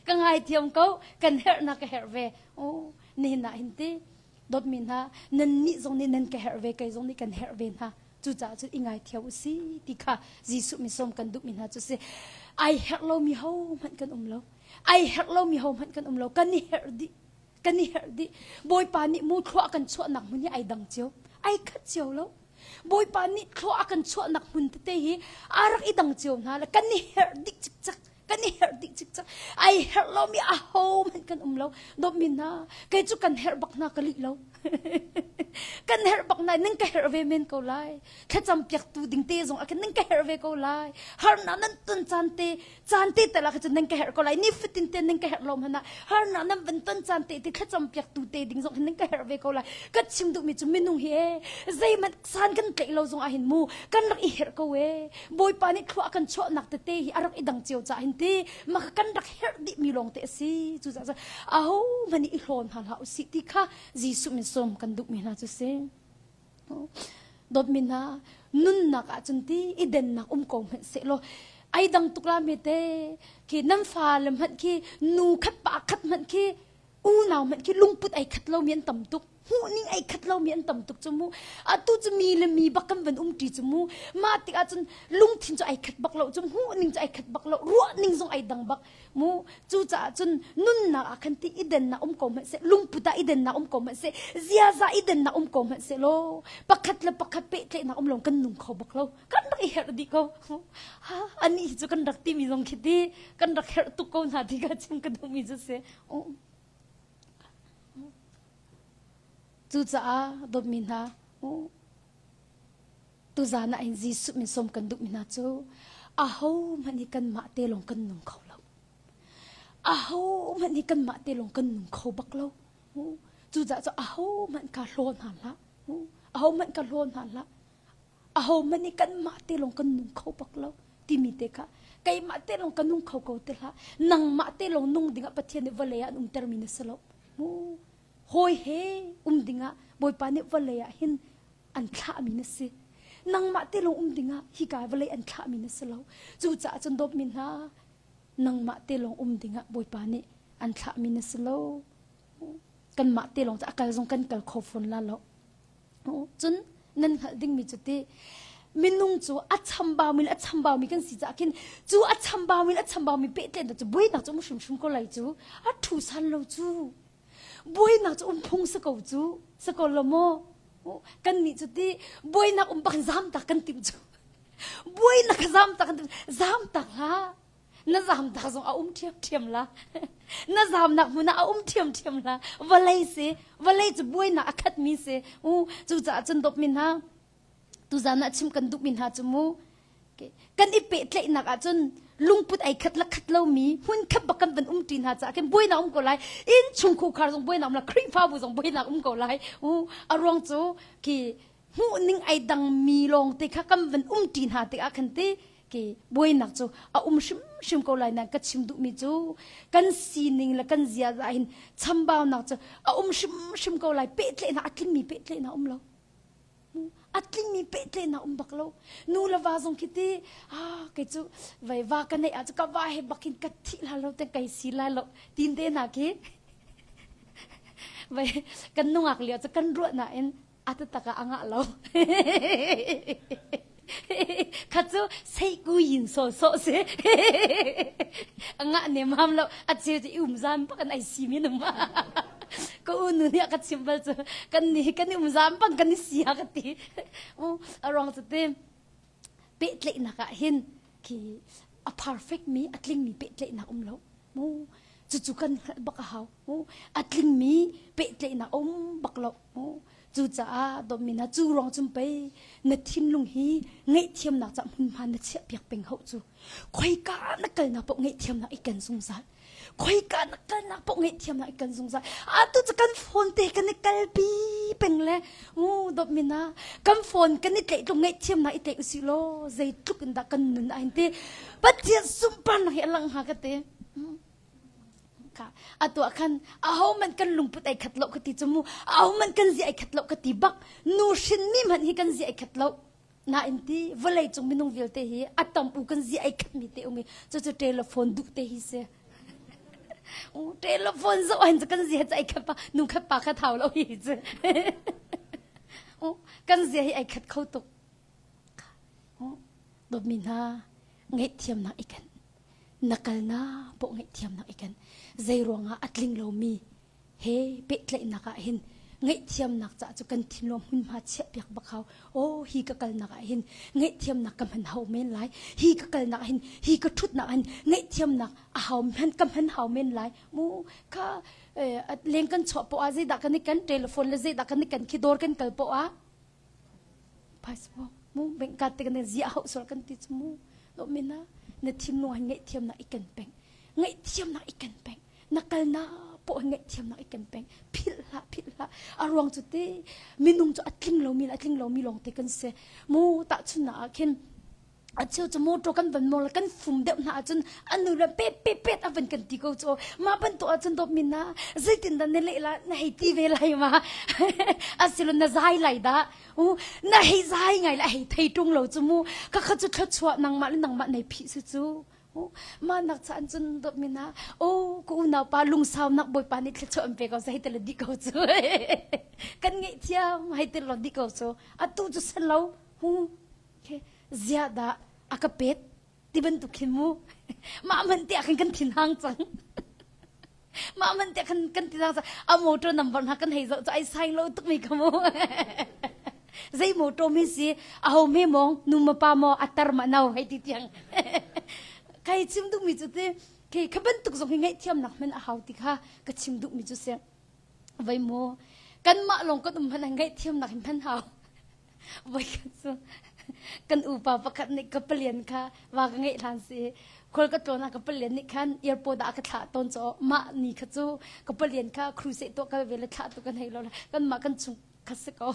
ka ngaithiam ko kan herh na ka herh ve oh nihin ah hin ti dawtmi hna nan nih zong nih nan ka herh ve kei zong nih kan herh ve hna cucaah cun i ngaithiam u si ti kha Jesuh min sawm kan duhmi hna cu si ai herh lomi ho hmanh kan um lo ai herh lomi ho hmanh kan um lo kan i herh dih kan i herh dih Bawipa nih mu thlua kan chuahnak hmun hi ai dang cio ai khat cio lo Bawipa nih thlua kan chuahnak hmun tete hi a rak i dang cio hna le kan i herh dih cikcak kan i herh dih cikcak ai herh lomi a ho hmanh kan um lo dawtmi hna kei cu kan herh bak hna ka lih lo kan herh bak na nan ka herh ve men ko lai thlacam piaktu ding te zong a nan ka herh ve ko lai harnak nan ton caan te caan te te la kha nan ka herh ko lai ni fatin te nan ka herh lo hmanh ah harnak nan van ton caan te te thlacam piaktu te ding zong nan ka herh ve ko lai ka chim duhmi cu minung hi e zeihmanh san kan tlaih lo zong ah hin mu kan rak i herh ko e Bawipa nih thlua kan chuahnak tete hi a rak i dang cio ca hin ti maka kan rak herh dih mi lawng te a si cu caah aho hmanh i hlawn hna hlah usih ti kha Jesuh min sawm kan duhmi hna cu si dawtmi hna nunnak ah cun ti i dennak um ko hmanh seh law ai dang tuk la me te khi nan fa le hmanh khi nu khat pa khat hmanh khi unau hmanh khi lungput ai khat lo mi an tam tuk hmuhning ai khat lo mi an tam tuk cu mu atu cu mi le mi bak kan van um ṭi cu mu mah tikah cun lungthin cu ai khat bak lo cu hmuhning cu ai khat bak lo ruahning zong ai dang bak mu cucaah cun nunnak ah khan ti i dennak um ko hmanh seh lungput ah i dennak um ko hmanh seh ziaza i dennak um ko hmanh seh law pakhat le pakhat pehtlaihnak um lo kan nung kho bak lo kan rak i herh dih ko ha ani cu kan rak timi zong khi ti kan rak herh tuk ko hna ti ka chim ka duhmi cu si Cucaah dawtmi hna, tuzan ah hin Jesuh min sawm kan duhmi hna cu ahohmanh hi kanmah te lawng kan nung kho lo. Ahohmanh hi kanmah te lawng kan nung kho bak lo. Cucaah cu ahohmanh kha hlaw hna hlah. Ahohmanh kha hlaw hna hlah. Ahohmanh nih kanmah te lawng kan nung kho bak lo timi te kha keimah te lawng ka nung kho ko te hlah nangmah te lawng nung dingah Pathian nih vawlei ah an umtermi na si lo mu hawi he um dingah Bawipa nih vawlei ah hin an thlahmi na si nangmah te lawng um dingah hika vawlei an thlahmi na si lo cucaah cun dawtmi hna nangmah te lawng um dingah Bawipa nih an thlahmi na si lo kanmah te lawng cu a kal zong kan kal kho fawn la lo Cun nan hngalh dingmi cu ti minung cu a chambaumi le a chambaumi kan si caah khin cu a chambaumi le a chambaumi pehtlaihnak cu buainak cu um hrimhrim ko lai cu a ṭhu san lo cu buainak cu um phung si ko cu si ko lo maw kan nih cu ti buainak um bak zam tak kan timh cu buainak zam tak kan timh zam tak hlah Na zamnak zong a um ṭhiamṭhiam la. Na zamnak hmun ah a um ṭhiamṭhiam la. Vawlei si, vawlei cu buainak a khatmi si. U, cucaah cun dawtmi hna, tuzan ah chim kan duhmi hna cu mu, kan i pehtlaihnak ah cun lungput ai khat le khat lomi hmun khat bak kan van um ṭi hna caah khin buainak um ko lai. Inn chung khar zong buainak um lai, Khrihfabu zong buainak um ko lai. U, a ruang cu khi hmuhning ai dangmi lawng te kha kan van um ṭi hna tikah khan ti ke buainak cu a um hrimhrim ko lai nain ka chim duhmi cu kan sining le kan ziaza hin chambaunak cu a um hrimhrim ko lai pehtlaihnak a tlingmi pehtlaihnak um lo a tlingmi pehtlaihnak um bak lo nu le va zong khi ti ah kei cu vai va ka neih ah cu ka va he bakin ka thih la lo te kai si lai lo tin te na khi vai kan nungak lio cu kan ruah nain a taktak ah a ngah lo. Kha cu seiku yin so so si. A ngah ne mam lo a cheu cu i um zam bak an ai si mi num. Ka u nu nih a ka chim bal cu kan ni kan i um zam bang kan i si a ka ti. U a ruang cu ti pehtlaihnak ah hin khi a perfect mi a tling mi pehtlaihnak um lo. Mu cucu kan hngalh bak a hau. Mu a tling mi pehtlaihnak um bak lo. Cucaah dawtmi hna cu ruang cun pei na thinlung hi ngaihthiamnak ca hmunhma na chiah piak peng hauh cu. Khoika na kalnak paoh ngaihthiamnak i ken zungzal. Khoika na kalnak paoh ngaihthiamnak i ken zungzal. Atu cu kan phone te kan i kalpi peng le u dawtmi hna kan phone kan i tlaih tluk ngaihthiamnak i tlaih usih law zeitluk in dah kan nun ai ti Pathian sunparnak hi a lang hnga ka ti. Ka atu ah khan ahohmanh kan lungput ai khat lo ka ti cu mu ahohmanh kan zia ai khat lo ka ti bak nu hrin mi hmanh hi kan zia ai khat lo nain ti vawlei cung minung vialte hi a tam u kan zia ai khat mi te um i cucu telephone duh te hi si telephone zoh hin cu kan zia cu ai khat pa nu khat pa khat hau lo hi cu kan zia hi ai khat kho tuk dawtmi hna ngaihthiamnak i ken na kalnak paoh ngaihthiamnak i ken. Zei ruangah a tling lomi he pehtlaihnak ah hin ngaihthiamnak caah cu kan thinlung hmunhma chiahpiak bak hau. Aw hi ka kalnak ah hin ngaihthiamnak ka hman hau men lai. Hi ka kalnak ah hin hi ka ṭhutnak ah hin ngaihthiamnak a hau hman ka hman hau men lai. Mu kha leng kan chuah poah ah zeidah kan i kan telephone le zeidah kan i kan khi dawr kan kal poah ah Phaisa mu bengka te kan zia hau sual kan ti cu mu lo mina na thinlung han ngaihthiam nak i kan peng ngaihthiam nak i kan peng na kal na po ngaihthiam nak i kan peng philh hlah philh hlah a ruang cu te minung cu a tling lo mi a tling lo mi lawng te kan si mu tahchun na ah khin a cheu cu motor kan van mong le kan fum deuh hna ahcun an nu le pet pet pet a van kan ti ko cu mah bantuk ahcun dawt min na zeitin dah na leh la na hei ti ve lai ma asilo na zai lai dah u na hei zai ngai la hei thei tung lo cu mu ka kha cu thluachuah nangmah le nangmah nei phih si cu mah nak caan cun dawt min na o ka unau pa lungsau nak bawipa nih thluachuah an pe ko hei te le di ko cu kan ngeih thiam hei te lo di ko cu atu cu san lo hu ziah dah a ka pet ti bantuk khin mu mah man te ah khan kan thin hang cang mah man te khan kan ti cang a motor number hna kan hei zoh cu ai sai lo tuk mi ka mu zei motor mi si a ho me mong nu ma pa mo atar ma nau hei ti tiang kai chim duh mi cu ti ke kha bantuk zong hi ngaihthiam nak men a hau ti kha ka chim duh mi cu si vai mu kan mah lawng kan um hman ngaihthiam nak hin hman hau Voikhat cu kan upa pakhat nih ka palian kha va ka ngeih hlan si khual ka tlawn ah ka palian nih khan airport ah a ka thlah tawn caw mah ni kha cu ka palian kha crusade tuah kal ve le thlah tu kan hei lo kan mah kan chung kha si ko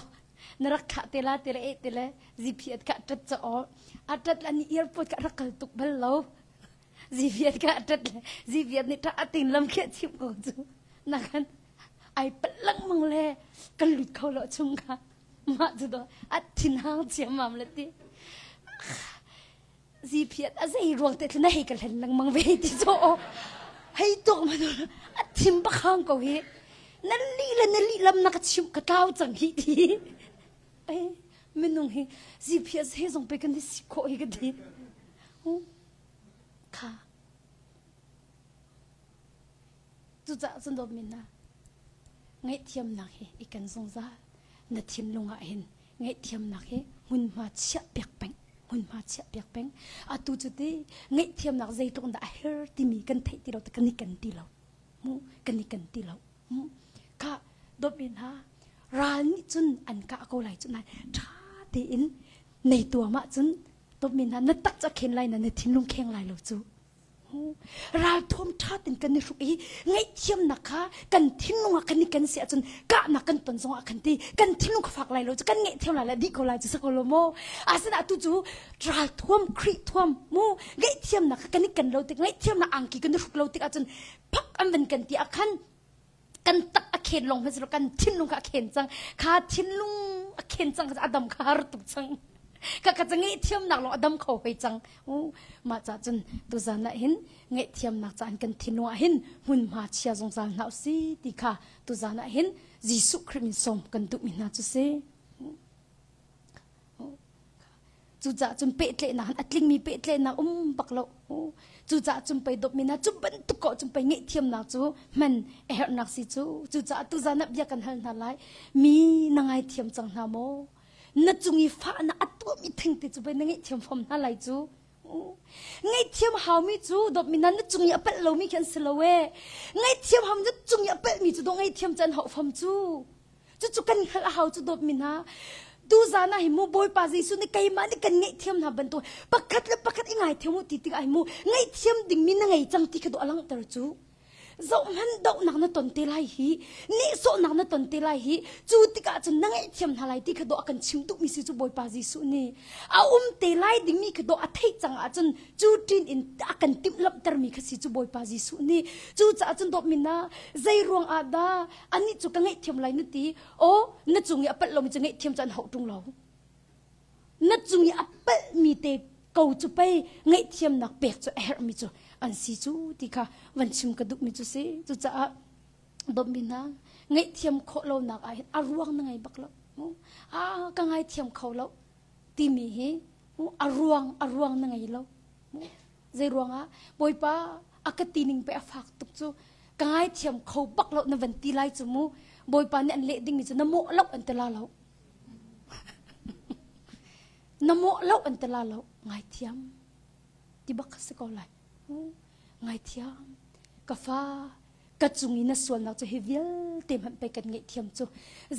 na rak thlah te la te le eh te le GPS kha tat caw a tat la ni airport ka rak kal tuk bal lo GPS kha tat le GPS nih tha atin lam khi chim ko cu na kan ai pat lengmang le kan lut kho lo chung kha Mah cu do a thinhang ciammam le ti. Ziphiat a zei ruang te na hei ka hlen lengmang ve ti cu hei tuk ma a thim bakhang ko hi na li le na li lam na ka chim ka tlau cang hi ti ai minung hi ziphiat he zong pe kan si khawh hi ka ti kha Cucaah cun dawtmi hna, ngaihthiamnak hi i ken zungzal. Na thinlung ah hin ngaihthiamnak hi hmunhma chiah piak peng hmunhma chiah piak peng. Atu cu ti ngaihthiamnak zeitluk in dah a her timi kan theih ti lo kan i ken ti lo. Mu kan i ken ti lo. Mu kha dawtmi hna ral nih cun an kah ko lai cu nain ṭha tein nei tuam ahcun dawtmi hna na tak cu a khen lai na na thinlung kheng lai lo cu. Ralthuam ṭha tein kan i hruk i ngaihthiamnak kha kan thinlung ah kan i ken si ahcun kahnak kan ton zongah khan ti kan thinlung kha fak lai lo cu kan ngaihthiam lai le dih ko lai cu si ko lo maw asinain atu cu ralthuam Khrih thuam mu ngaihthiamnak kha kan i ken lo tik ngaihthiamnak angki kan i hruk lo tik ahcun phak an van kan ti ah khan kan tak a khen lawng hmanh kan thinlung kha a khen cang kha thinlung a khen cang kha a dam kha har tuk cang ka ka ngaihthiamnak lawng a dam kho hoi cang u mah ca cun tuzan ah hin ngaihthiamnak caan kan thinlung ah hin hmunhma chia zungzal hna usi ti kha tuzan ah hin Jesuh Khrih min sawm kan duhmi hna cu si Cucaah cun pehtlaihnak a tlingmi pehtlaihnak um bak lo. Cucaah cun pei dawtmi hna cu bantuk ko cun pei ngaihthiamnak cu hman a herhnak si cu. Cucaah tuzan ah bia kan hal hna lai. Mi na ngaithiam cang hna maw? Na cung i fahnak a tuahmi thengte cu pei na ngaihthiam fom hna lai cu. Ngaihthiam haumi cu dawtmi hna na cung i a palh lomi khi an si lo ee. Ngaihthiam haumi na cung i a palhmi cu dawh ngaihthiam can hauh fom cu. Cucu kan hngalh a hau cu dawtmi hna. Tuzan ah hi mu Bawipa Jesuh nih keimah nih kan ngaihthiam hna bantuk pakhat le pakhat i ngaithiam u ti tikah hi mu ngaihthiam dingmi na ngei cang ti kha dawh a langhter cu. Zohhmanh dohnak na ton te lai hi, nihsawhnak na ton te lai hi, cu tikah cun na ngaihthiam hna lai ti kha dawh a kan chim duhmi si cu Bawipa Jesuh nih. A um te lai dingmi kha dawh a theih cang ahcun cu ṭin in a kan timhlamhtermi kha si cu Bawipa Jesuh nih. Cucaah cun dawtmi na zei ruang ah dah anih cu ka ngaihthiam lai na ti? Aw, na cung i a palh lomi cu ngaihthiam cu an hauh ṭung lo. Na cung i a palhmi te ko cu pei ngaihthiamnak pek cu a herhmi cu an si cu ti kha van chim ka duhmi cu si. Cucaah dawtmi hna ngaihthiam khawh lonak ah hin a ruang na ngei bak lo. Ah ka ngaithiam kho lo timi hi a ruang a ruang na ngei lo. Zei ruangah Bawipa a ka ti ning pe a fak tuk cu ka ngaithiam kho bak lo na van ti lai cu mu Bawipa nih an leh dingmi cu na mawh lo an ti la lo. Na mawh lo an ti la lo ngaithiam ti bak kha si ko lai ngaithiam ka fa ka cung i na sualnak cu hi vialte hmanh pei kan ngaihthiam cu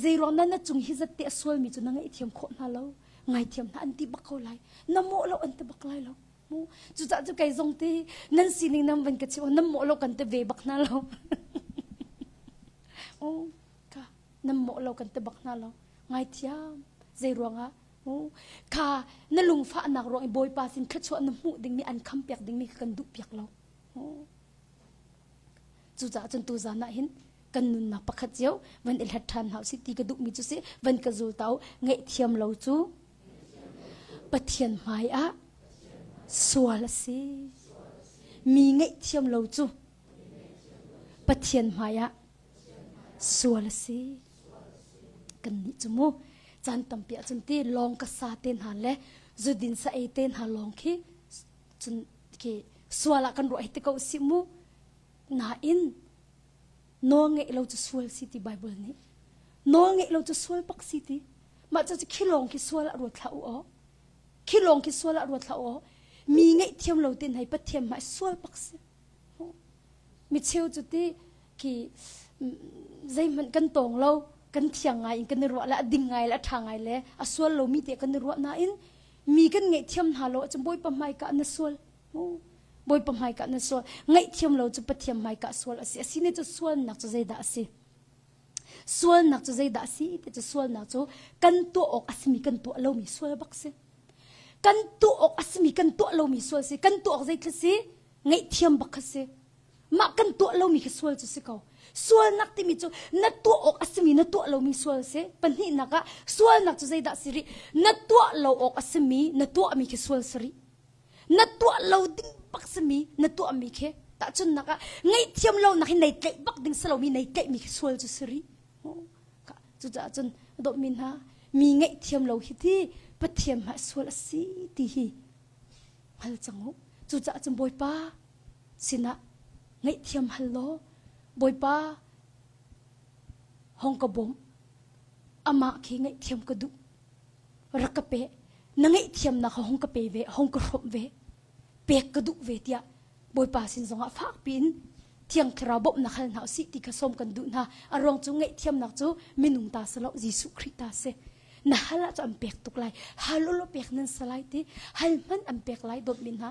zeiruang na na cung hi zat te a sualmi cu na ngaihthiam khawh hna lo ngaithiam hna an ti bak ko lai na mawh lo an ti bak lai lo mu cucaah cu kei zong ti nan sining nan van ka chim nan mawh lo kan ti ve bak hna lo ka nan mawh lo kan ti bak hna lo ngaithiam zei ruangah kha na lungfahnak ruang i bawipa sin thluachuah na hmuh dingmi an kham piak dingmi kha kan duh piak lo cucaah cun tuzan ah hin kan nunnak pakhat cio van i hlat ṭhan hna usih ti ka duhmi cu si van ka zul ta u ngaihthiam lo cu Pathian hmai ah sual a si mi ngaihthiam lo cu Pathian hmai ah sual a si. Kannih cu mu caan tampi ahcun ti lawng ka sa te hna le zudin sa ei te hna lawng khi cun khi sual ah kan ruah hi ti ko si mu. Nain nawl ngeih lo cu sual si ti Bible nih. Nawl ngeih lo cu sual bak si ti. Mah cu khi lawng khi sual ah ruat hlah u aw. Khi lawng khi sual ah ruat hlah u aw. Mi ngaihthiam lo ten hei Pathian hmai sual bak si. Mi cheu cu ti khi zeihmanh kan tawng lo kan thiang ngai in kan i ruah le a ding ngai le a ṭha ngai le a sual lomi te kan i ruah nain mi kan ngaihthiam hna lo ahcun Bawipa hmaika na sual Bawipa hmaika na sual ngaihthiam lo cu Pathian hmaika sual a si a si ne cu sualnak cu zeidah a si sualnak cu zeidah a si ti cu sualnak cu kan tuah awk a simi kan tuah lomi sual bak si kan tuah awk a simi kan tuah lomi sual si kan tuah awk zeithil si ngaihthiam bak kha si Mah kan tuah lomi khi sual cu si ko. Sualnak timi cu na tuah awk a simi na tuah lomi sual si. Pahnihnak ah sualnak cu zeidah si rih? Na tuah lo awk a simi na tuahmi khi sual si rih. Na tuah lo ding bak simi na tuahmi khi tahchunhnak ah ngaihthiam lonak hi nei tlaih bak ding si lomi nei tlaihmi khi sual cu si rih. Cucaah cun dawtmi hna mi ngaihthiam lo hi ti Pathian hmai sual a si ti hi hngal cang u. Cucaah cun Bawipa sinah ngaihthiam hal law Bawipa hong ka bawm amah khi ngaihthiam ka duh rak ka pe na ngaihthiamnak kha hong ka pe ve hong ka hrawmh ve pek ka duh ve tiah Bawipa sin zongah fak piin Thiang Thlarau bawmhnak hal hna usih ti kha sawm kan duh hna. A ruang cu ngaihthiamnak cu minung ta si lo Jesuh Khrih ta si. Na hal ah cu an pek tuk lai. Hal u law pek nan si lai ti. Hal hmanh an pek lai dawtmi hna.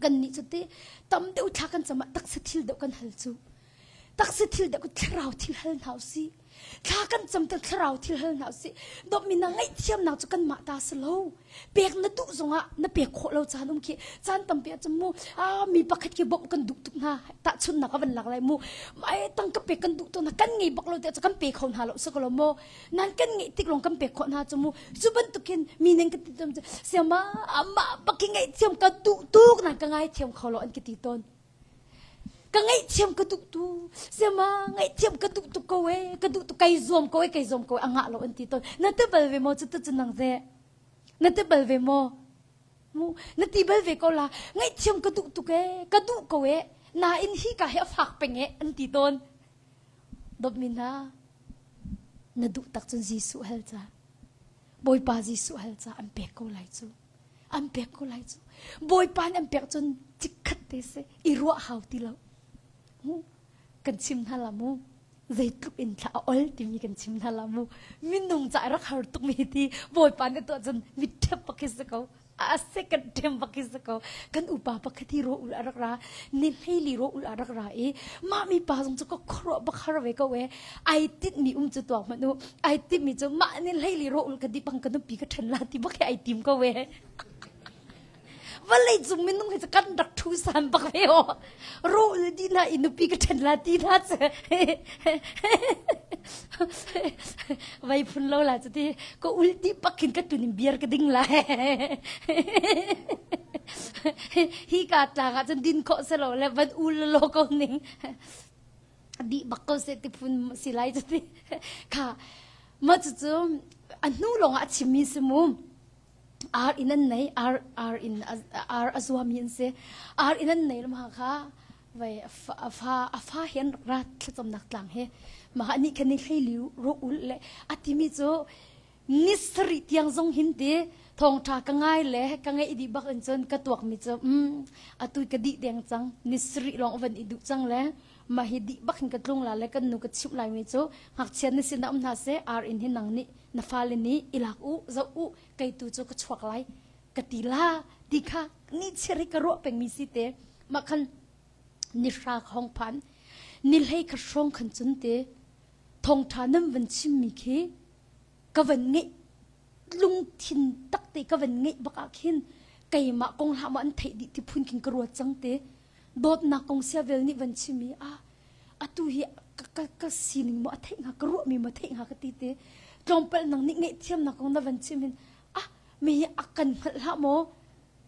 Kannih cu ti tam deuh thla kan cam ah taksa thil deuh kan hal cu. Taksa thil deuh thlarau thil hal hna usih. Thla kan cam te thlarau thil hal hna usih. Dawtmi na ngaihthiamnak cu kanmah ta si lo. Pek na duh zongah na pek khawh lo caan um khi. Caan tampi ah cun mu ah mi pakhat khi bawmh kan duh tuk hna. Tahchunhnak a van lak lai mu. Mai tangka pek kan duh tuk hna. Kan ngei bak lo tiah cu kan pe kho hna lo si ko lo maw. Nan kan ngeih tik lawng kan pek khawh hna cu mu. Cu bantukin mi ning ka ti tawn cu siama amah bak khi ngaihthiam ka duh tuk nan ka ngaithiam kho lo an ka ti tawn. Ka ngaihthiam ka duh tu siama ngaihthiam ka duh tuk ko e ka duh tuk kai zuam ko e kai zuam ko e a ngah lo an ti tawn. Na ti bal ve maw cu tu cu nang ze? Na ti bal ve maw? Mu na ti bal ve ko la ngaihthiam ka duh tuk e ka duh ko e nain hi ka hi a fak peng e an ti tawn. Dawtmi hna na duh tak cun Jesuh hal ca Bawipa Jesuh hal ca an pek ko lai cu an pek ko lai cu Bawipa nih an pek cun chikkhat te si i ruah hau ti lo mu kan chim hna la mu. Zeitluk in thla a ol timi kan chim hna la mu. Minung ca rak har tuk mi ti Bawipa nih tuah cun mitṭhep bak hi si ko. A second ṭhem bak hi si ko. Kan upa pakhat hi ro ul a rak ra. Ni hleili ro ul a rak ra i mah mi pa zong cu ka khuaruah bak har ve ko e. Ai tinh mi um cu tuak hmanh u. Ai tinh mi cu mah ni hleili ro ul ka dih bang ka nupi ka ṭhen la ti bak hi ai tim ko e. Vawlei cung minung hi cu kan rak ṭhu san bak ve aw. Rawl di na i nupi ka ṭhen la ti hna cu. Vai phun lo la cu ti ka ul ti pak hin ka tunin beer ka ding lai. Hi ka tlang ah cun din khawh se lo le van ul lo ko ning. Di bak ko se ti phun si lai cu ti. Kha ma cu cu a hnu lawng ah a chimmi si mu. Ar in an nei ar ar in ar a zuami an si ar in an nei lama kha vai a fa a fa hi an rak ra thlacamnak tlang hi mah nih khan ni hleili ro ul le a timi cu ni sarih tiang zong hin ti thawngtha ka ngai le ka ngeih dih bak in cun ka tuak mi cu um atu ka dih deng cang ni sarih lawng van i duh cang le mah hi dih bak hin ka tlung la le kan nu ka chimh lai mi cu ngakchia ni sin ah um hna seh ar in hi nang nih na fale nih i lak u zoh u kei tu cu ka chuak lai ka ti la ti kha ni chiar hi ka ruah pengmi si te mah khan ni hra ka hong phan ni hlei kha hrawng khan cun te thawngtha nan van chimmi khi ka van ngeih lungthin takte ka van ngeih bak ah khin keimah kong hlah maw an theih dih ti phun khin ka ruat cang te dawtnak kong sia vel nih van chim i ah atu hi ka, ka, ka sining maw a theih hnga ka ruahmi maw theih hnga ka ti te tlawmpal nang nih ngaihthiamnak kong na van chim hin ah mi hi a kan hngalh hlah maw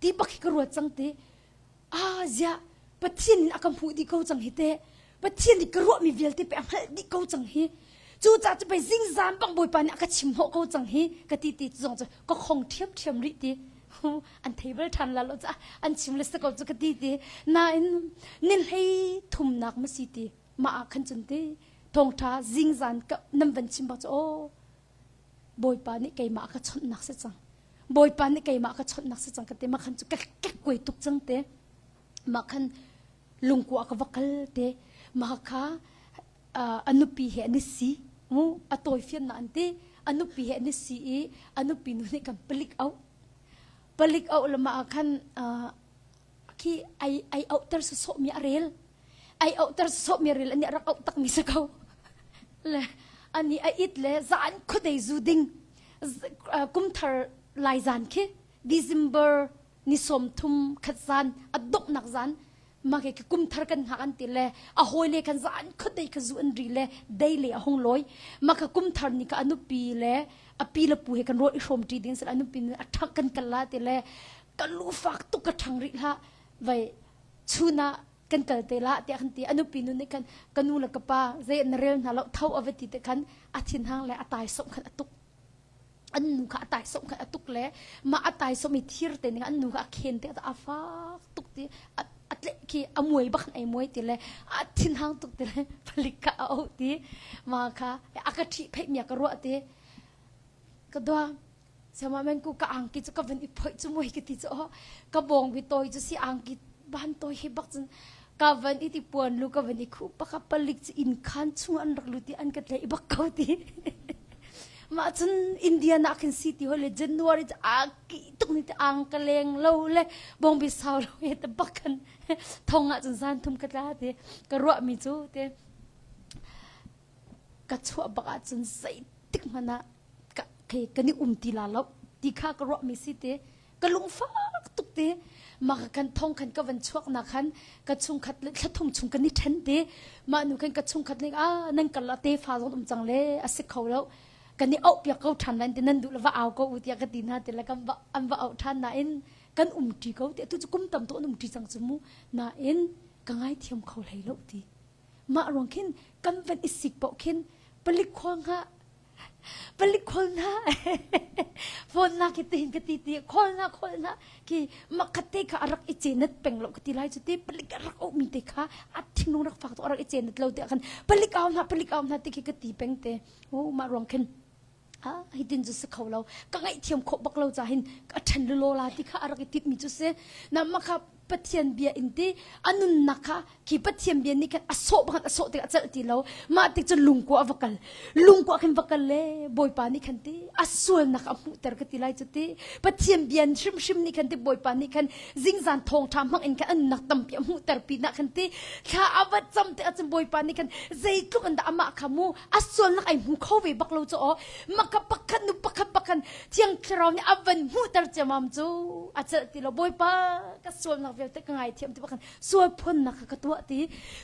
ti bak hi ka ruat cang te ah ziah Pathian in a ka hmuh dih ko cang hi te Pathian nih ka ruahmi vialte pe a hngalh dih ko cang hi cu ca cu pei zingzam bang Bawipa nih a ka chim hnawh ko cang hi ka ti ti zong cu ka khong ṭhiamṭhiam rih ti an thei bal ṭhan la lo ca an chim le si ko cu ka ti ti nain ni hlei thumnak ma si ti mah ah khan cun ti thawngṭha zingzan ka nan van chim bak cu aw Bawipa nih keimah ka chawnhnak si cang Bawipa nih keimah ka chawnhnak si cang ka ti mah khan cu ka kekkuai tuk cang te mah khan lungkua ka va kal te mah kha a nupi he an i si mu a tawifian na an ti a nupi he an i si i a nupi nu nih kan palik auh palik auh lama ah khan khi ai ai auhter sawsawh mi a rel ai auhter sawsawh mi a rel ani rak auh tak mi si ko le ani a it le zan khuadei zu ding kumthar lai zan khi December ni 30 khat zan a donghnak zan mah ke kum thar kan hngak an ti le a hawile kan zan khuadei kha zu an ri le dei le a hung lawi mah ka kum thar ni ka anupi le a pi le pu he kan rawl i hrawm ṭi ding sel anupi nih a ṭhang kan kal la ti le ka lu fak tuk ka ṭhang rih hlah vai chun ah kan kal te la tiah kan ti anupi nu nih khan ka nu le ka pa zei na rel hna lo tho a va ti te khan a thinhang le a tai som khan a tuk an nu kha a taisawm kha a tuk le mah a taisawm i thir te ning an nu kha a khen te a fak tuk ti a tleh khi a muai bak ai muai ti le a thinhang tuk ti le palik kha a oh ti ma kha a ka ṭhih pheih mi ka ruah ti ka dua sama men ku ka angki chu ka van i phoi chu muai ka ti chu ka bong bi toi chu si angki ban toi hi bak cun ka van i ti puan lu ka van i khu paka palik chu inn khan chung an rak lu ti an ka tlai bak ko ti mah cun India na khin si ti hoi le January a ki tuk ni te ang ka leng lo le bong bi sau lo he te bak kan thong ah cun zan thum ka tla ti ka ruah mi cu te ka chuah bak ah cun zeitik hmanh ah ka kan i um ti la lo ti kha ka ruah mi si te ka lungfak tuk te mah kan thong khan ka van chuak na khan ka chungkhat le thlathum chung kan i then te mah nu khan ka chungkhat ning a nan kal la te fa zong um cang le a si kho lo kan i auh piak ko than lan ti nan duh le va au ko u tiah ka ti hna ti le kan va an va auh than nain kan um ṭi ko ti tu cu kum tam to an um ṭi cang cu mu nain ka ngai thiam kho hlei lo ti mah ruang khin kan van i sik paoh khin palik khua hnga palik khol na phone na ki tin ka ti ti khol na khol na ki makhat te kha arak i chenat peng lo ka ti lai chu ti palik arak o mi te kha a thinlung rak fak to arak i chenat lo te khan palik au na palik au na ti khi ka ti peng te o ma ruang khin ha hi tin chu se kho lo ka ngai thiam kho bak lo cha hin ka then lo la ti kha arak i tit mi chu se na ma kha. Pathian bia in ti a nunnak kha khi Pathian bia nih khan a sawh bang a sawh tikah a celh ti lo. Mah tik cun lungkua a va kal. Lungkua khin va kal le Bawipa nih khan ti a sualnak a hmuhter ka ti lai cu ti. Pathian bia hrimhrim nih khan ti Bawipa nih khan zingzan thawngṭha hmang in khan an nunnak tampi a hmuhter pinah khan ti thla a va cam te ahcun Bawipa nih khan zeitluk in dah amah kha mu a sualnak ai hmu kho ve bak lo cu aw maka pakhat nu pakhat pakhat Thiang Thlarau nih a van hmuhter ciamam cu a celh ti lo. Bawipa ka sualnak vialte ka ngaithiam ti bakhan sual phunnak kha ka tuah ti.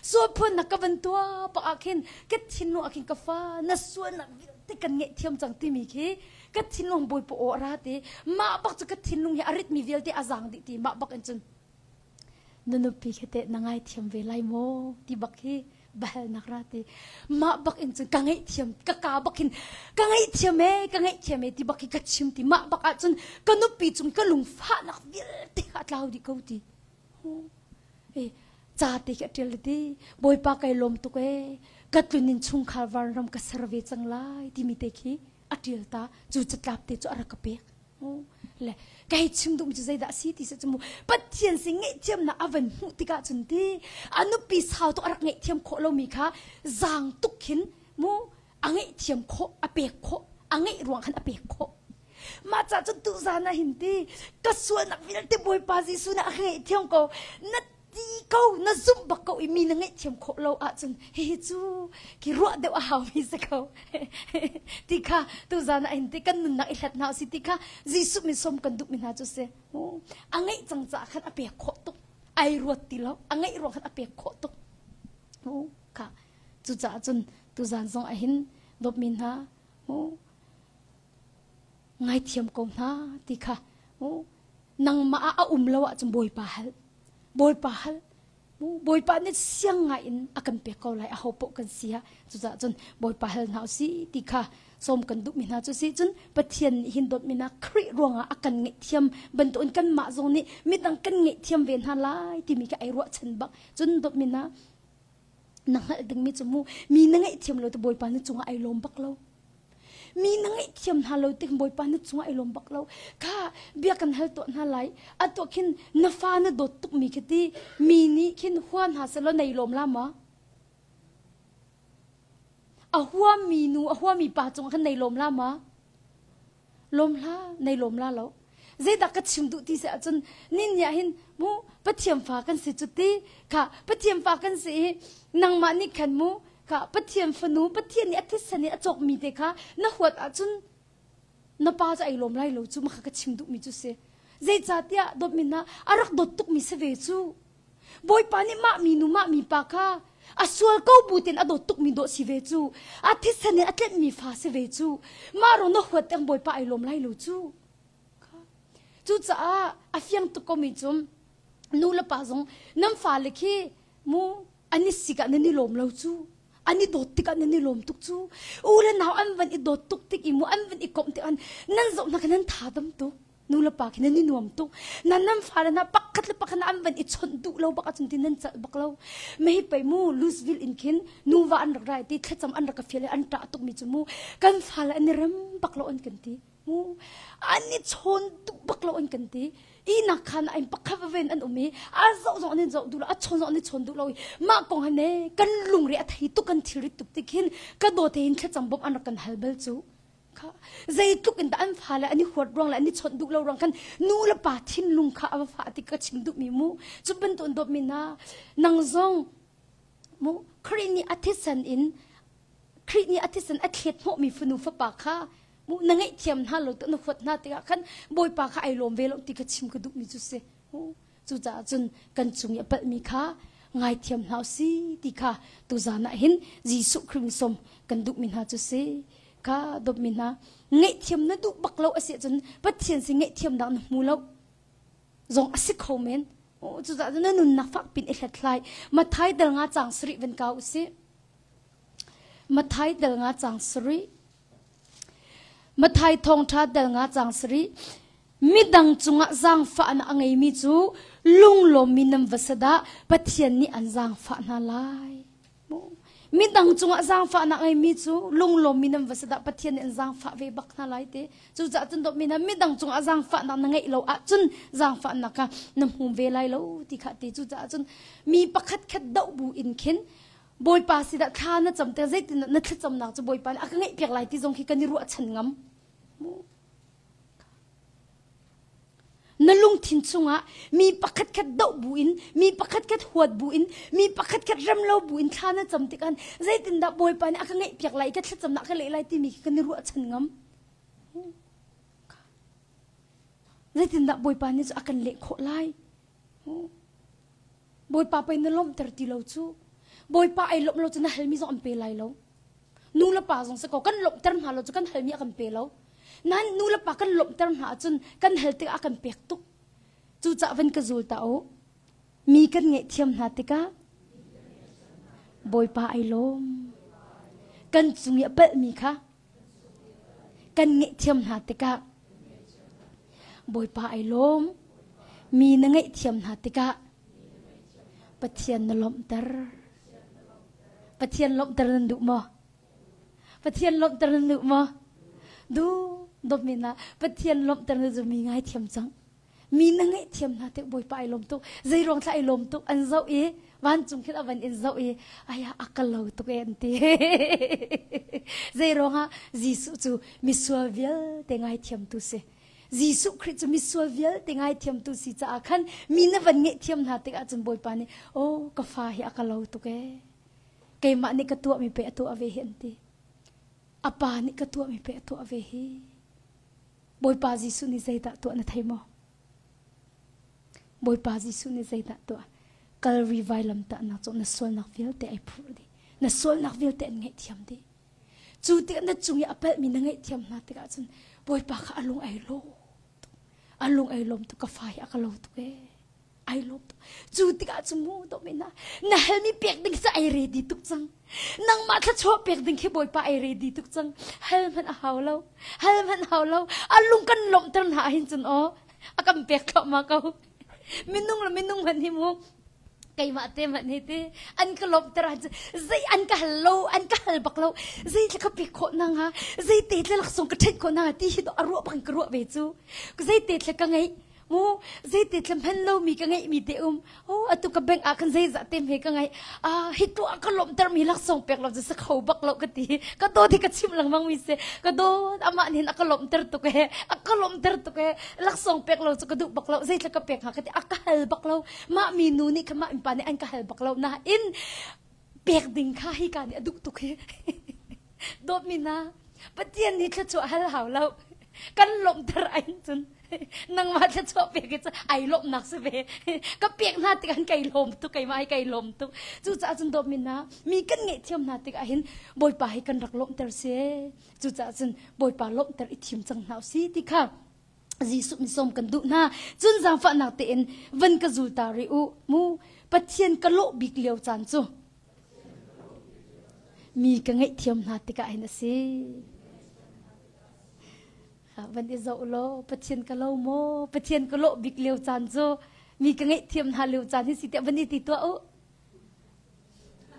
Sual phunnak ka van tuah bak ah khin ka thinlung ah khin ka fa na sualnak vialte kan ngaihthiam cang timi khi ka thinlung Bawipa aw a ra ti. Mah bak cu ka thinlung hi a ritmi vialte a zaang dih ti mah bak in cun na nupi khi teh na ngaithiam ve lai maw ti bak hi bahalnak ra ti. Mah bak in cun ka ngaihthiam ka ka bak hin ka ngaihthiam e ka ngaihthiam e ti bak hi ka chim ti. Mah bak ah cun ka nupi cung ka lungfahnak vialte kha a tlau dih ko ti. E ca te khi a ṭial ti. Bawipa kai lawm tuk e ka tlun in chungkhar vanram ka ser ve cang lai timi te khi a ṭial ta. Cu catlap te cu a rak ka pek. Le kai chim duh cu zeidah si ti se cu mu Pathian sin ngaihthiamnak a van hmuh tikah cun ti a nupi sau tuk a rak ngaihthiam khawh lomi kha zaang tuk khin mu a ngaihthiam khawh a pek khawh a ngeih ruang khan a pek khawh. Mah ca cun tuzan ah hin ti ka sualnak vialte Bawipa Jesuh nih a ka ngaihthiam ko na ti ko na zumh bak ko i mi na ngaihthiam khawh lo ahcun hihi cu ki ruah deuh a haumi si ko ti kha tuzan ah hin ti kan nunnak i hlat hna usih ti kha Jesuh min sawm kan duhmi hna cu si. A ngeih cang caah khan a pek khawh tuk ai ruat ti lo a ngeih ruang khan a pek khawh tuk kha. Cucaah cun tuzan zong ah hin dawtmi hna ngaithiam ko hna ti kha nangmah ah a um lo ahcun Bawipa hal Bawipa hal. Bawipa nih siang ngai in a kan pek ko lai aho paoh kan si ah. Cucaah cun Bawipa hal hna usih ti kha sawm kan duhmi hna cu si. Cun Pathian nih hin dawtmi hna Khrih ruangah a kan ngaihthiam bantukin kanmah zong nih midang kan ngaihthiam ve hna lai timi kha ai ruahchan bak. Cun dawtmi hna na hngalh dingmi cu mu mi na ngaihthiam lo te Bawipa na cungah ai lawm bak lo. Mi na ngaihthiam hna lo tik Bawipa na cungah ai lawm bak lo. Kha bia kan hal tuah hna lai. A tuah khin na fa na dawt tuk mi khi ti mi nih khin hua hna selaw nei lawm la ma? A hua mi nu a hua mi pa cungah khan nei lawm la ma? Lawm hla nei lawm la lo. Zeidah ka chim duh ti si ahcun nin nih hin mu Pathian fa kan si cu ti kha Pathian fa kan si i nangmah nih khan mu kha Pathian fanu Pathian nih a thisen in a cawkmi te kha na huat ahcun na pa cu ai lawm lai lo cu maka ka chim duhmi cu si. Zeicahtiah dawtmi hna a rak dawt tukmi si ve cu. Bawipa nih mah mi nu mah mi pa kha a sual ko bu tein a dawt tukmi dawh si ve cu. A thisen in a tlenhmi fa si ve cu. Mah ro na huat teng Bawipa ai lawm lai lo cu. Cucaah a fiang tuk komi cu nu le pa zong nan fale khi mu an i sik ah nan i lawm lo cu. An i dawt tikah nan i lawm tuk cu. U le nau an van i dawt tuk tik i mu an van i komh tik an nan zoh hna kha nan tha dam tuk. Nu le pa khi nan i nuam tuk. Nan nan fale hna pakhat le pakhat an van i chawnh duh lo bak ahcun ti nan celh bak lo. Mei pei mu Louisville in khin nuva an rak rai ti thlacam an rak ka fial i an ṭah tukmi cu mu kan fale an i rem bak lo an kan ti. Mu an i chawn duh bak lo an kan ti. Ihnak khan ah in pakhat ven an um i a zoh zong an in zoh duh lo a chawn zong an i chawn duh lo i mah kong han e kan lungre a thei tuk kan thilrit tuk ti khin ka dawte in thlacam bawmh an rak kan hal bal cu. Kha zeitluk in dah an fale an i huat ruang le an i chawnh duh lo ruang khan nu le pa thinlung kha a va fah ti ka chim duhmi mu. Cu bantuk in dawtmi hna nang zong mu Khrih nih a thisen in Khrih nih a thisen a thlet hnawhmi fanu fapa kha mu na ngaihthiam hna lo na huat hna tikah khan Bawipa kha ai lawm ve lo ti kha chim ka duhmi cu si. Cucaah cun kan cung i a palhmi kha ngaithiam hna usih ti kha tuzan ah hin Jesuh Khrih sawm kan duhmi hna cu si. Kha dawtmi hna ngaihthiam na duh bak lo a si ahcun Pathian sin ngaihthiamnak na hmu lo zong a si kho men. Cucaah cun na nunnak fak pin i hlathlai. Matthai dal nga caang sarih van kau usih. Matthai dal nga caang sarih. Matthai thawngṭha dal nga caang sarih. Midang cungah zaangfahnak a ngeimi cu lunglawmmi nan va si dah Pathian nih an zaangfah hna lai. Midang cungah zaangfahnak ngeimi cu lunglawmmi nan va si dah Pathian nih an zaangfah ve bak hna lai ti. Cucaah cun dawtmi hna midang cungah zaangfahnak na ngeih lo ahcun zaangfahnak kha na hmu ve lai lo ti kha ti. Cucaah cun mi pakhat khat doh bu in khin Bawipa si dah thla na cam te zeitin na thlacamnak cu Bawipa nih a ka ngeihpiak lai ti zong khi kan i ruahchan ngam. Na lungthin chungah mi pakhatkhat doh bu in, mi pakhatkhat huat bu in, mi pakhatkhat rem lo bu in thla na cam tikah zeitindah Bawipa nih a ka ngeihpiak lai, ka thlacamnak a ka leh lai timi khi kan i ruahchan ngam. Zeitindah Bawipa nih cu a kan leh khawh lai? Bawipa pei na lawmhter ti lo cu. Bawipa ai lawmh lo cu na halmi zong an pe lai lo. Nu le pa zong si ko kan lawmhter hna lo cu kan halmi a kan pe lo. Nan nu le pa kan lawmhter hna ahcun kan hal tikah a kan pek tuk. Cucaah van ka zul ta u. Mi kan ngaihthiam hna tikah Bawipa ai lawm. Kan cung i a palhmi kha kan ngaihthiam hna tikah Bawipa ai lawm. Mi na ngaihthiam hna tikah Pathian na lawmhter. Pathian lawmhter nan duh maw? Pathian lawmhter nan duh maw? Duh dawtmi na Pathian lawmhter na cu mi ngaithiam cang. Mi na ngaihthiam hna tik Bawipa ai lawm tuk. Zei ruang thla ai lawm tuk an zoh i vancung khin a van in zoh i aya a ka lo tuk e an ti. Zei ruangah Jesuh cu misual vialte ngaithiamtu si. Jesuh Khrih cu misual vialte ngaithiamtu si caah khan mi na van ngaihthiam hna tikah cun Bawipa nih oh ka fa hi a ka lo tuk e. Keimah nih ka tuahmi pe a tuah ve hi an ti. A pa nih ka tuahmi pe a tuah ve hi. Bawipa Jesuh nih zeidah tuah na thei maw? Bawipa Jesuh nih zeidah tuah? Kalri vailamtahnak cu na sualnak vialte ai phurh dih. Na sualnak vialte an ngaihthiam dih. Cu tikah na cung i a palhmi na ngaihthiam hna tikah cun Bawipa kha a lung ai lawm tuk. A lung ai lawm tuk ka fa hi a ka lo tuk ee. Ai lawm tuk. Cu tikah cun mu dawh na na halmi pek ding cu ai ready tuk cang. Nangmah thluachuah pek ding khi Bawipa ai ready tuk cang. Hal hmanh a hau lo. Hal hmanh hau lo. A lung kan lawmhter hna ahhin cun aw a kan pek thluahmah ko. Minung le minung hmanh hi mu keimah te hmanh hi ti an ka lawmhter ahcun zei an ka hal lo an ka hal bak lo zei tla ka pek khawh na hnga zei te tla laksawng ka ṭhenh khawh na hnga ti hi a ruah bang ka ruah ve cu zei te tla ka ngeih mu zeite tla hman lomi ka ngeihmi te um oh atu ka bank ah khan zeizah te hme ka ngeih ah hi tu ah ka lawmhter mi laksawng pek lo cu sa kho bak lo ka ti ka dawt hi ka chim lengmang mi si ka dawt amah nih a ka lawmhter tuk he a ka lawmhter tuk he laksawng pek lo cu ka duh bak lo zeitla ka pek hnga ka ti a ka hal bak lo mah mi nu nih kha mah pa nih an ka hal bak lo nain pek ding kha hi ka nih a duh tuk hi dawt mi na Pathian nih thluachuah hal hau lo kan lawmhter ain cun nangmah thluachuah pek hi cu ai lawmhnak si ve ka pek hna tik an kai lawm tuk keimah hi kai lawm tuk cucaah cun dawt mi hna mi kan ngaihthiam hna tikah hin Bawipa hi kan rak lawmhter si cucaah cun Bawipa lawmhter i thim cang hna usih ti kha Jesuh misawm kan duh hna cun zaangfahnak tein van ka zul ta rih u mu Pathian ka lawh bik lio caan cu mi ka ngaihthiam hna tikah hin a si van i zoh law Pathian ka lo maw Pathian ka lawh bik lio caan cu mi ka ngaihthiam hna lio caan hi si tiah van i ti tuah u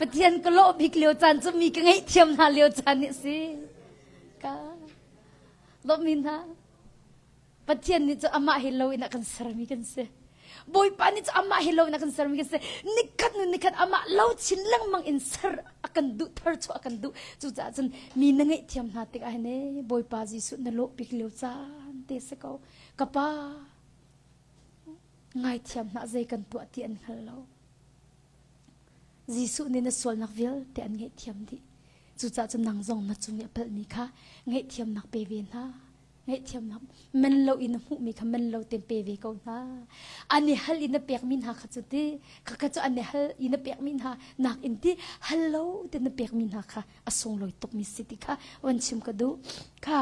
Pathian ka lawh bik lio caan cu mi ka ngaihthiam hna lio caan hi si ka lawmmi hna Pathian nih cu amah he lo in a kan sermi kan si. Bawipa nih cu amah he lo in a kan sermi kan si. Nikhat nu nikhat amah lo chin lengmang in ser a kan duh, thar chuah a kan duh. Cucaah cun mi na ngaihthiam hna tikah hin ee Bawipa Jesuh na lawh bik lio caan te si ko. Ka pa ngaithiam hna zei kan tuah ti an hngal lo. Jesuh nih na sualnak vialte an ngaihthiam dih. Cucaah cun nang zong na cung i a palhmi kha ngaihthiamnak pe ve hna. Ngaihthiamnak man lo in na hmuhmi kha man lo tein pe ve ko hna. An i hal i na pekmi hna kha cu ti kha kha cu an i hal i na pekmi hna nak in ti hal lo tein na pekmi hna kha a sunglawi tukmi si ti kha van chim ka duh. Kha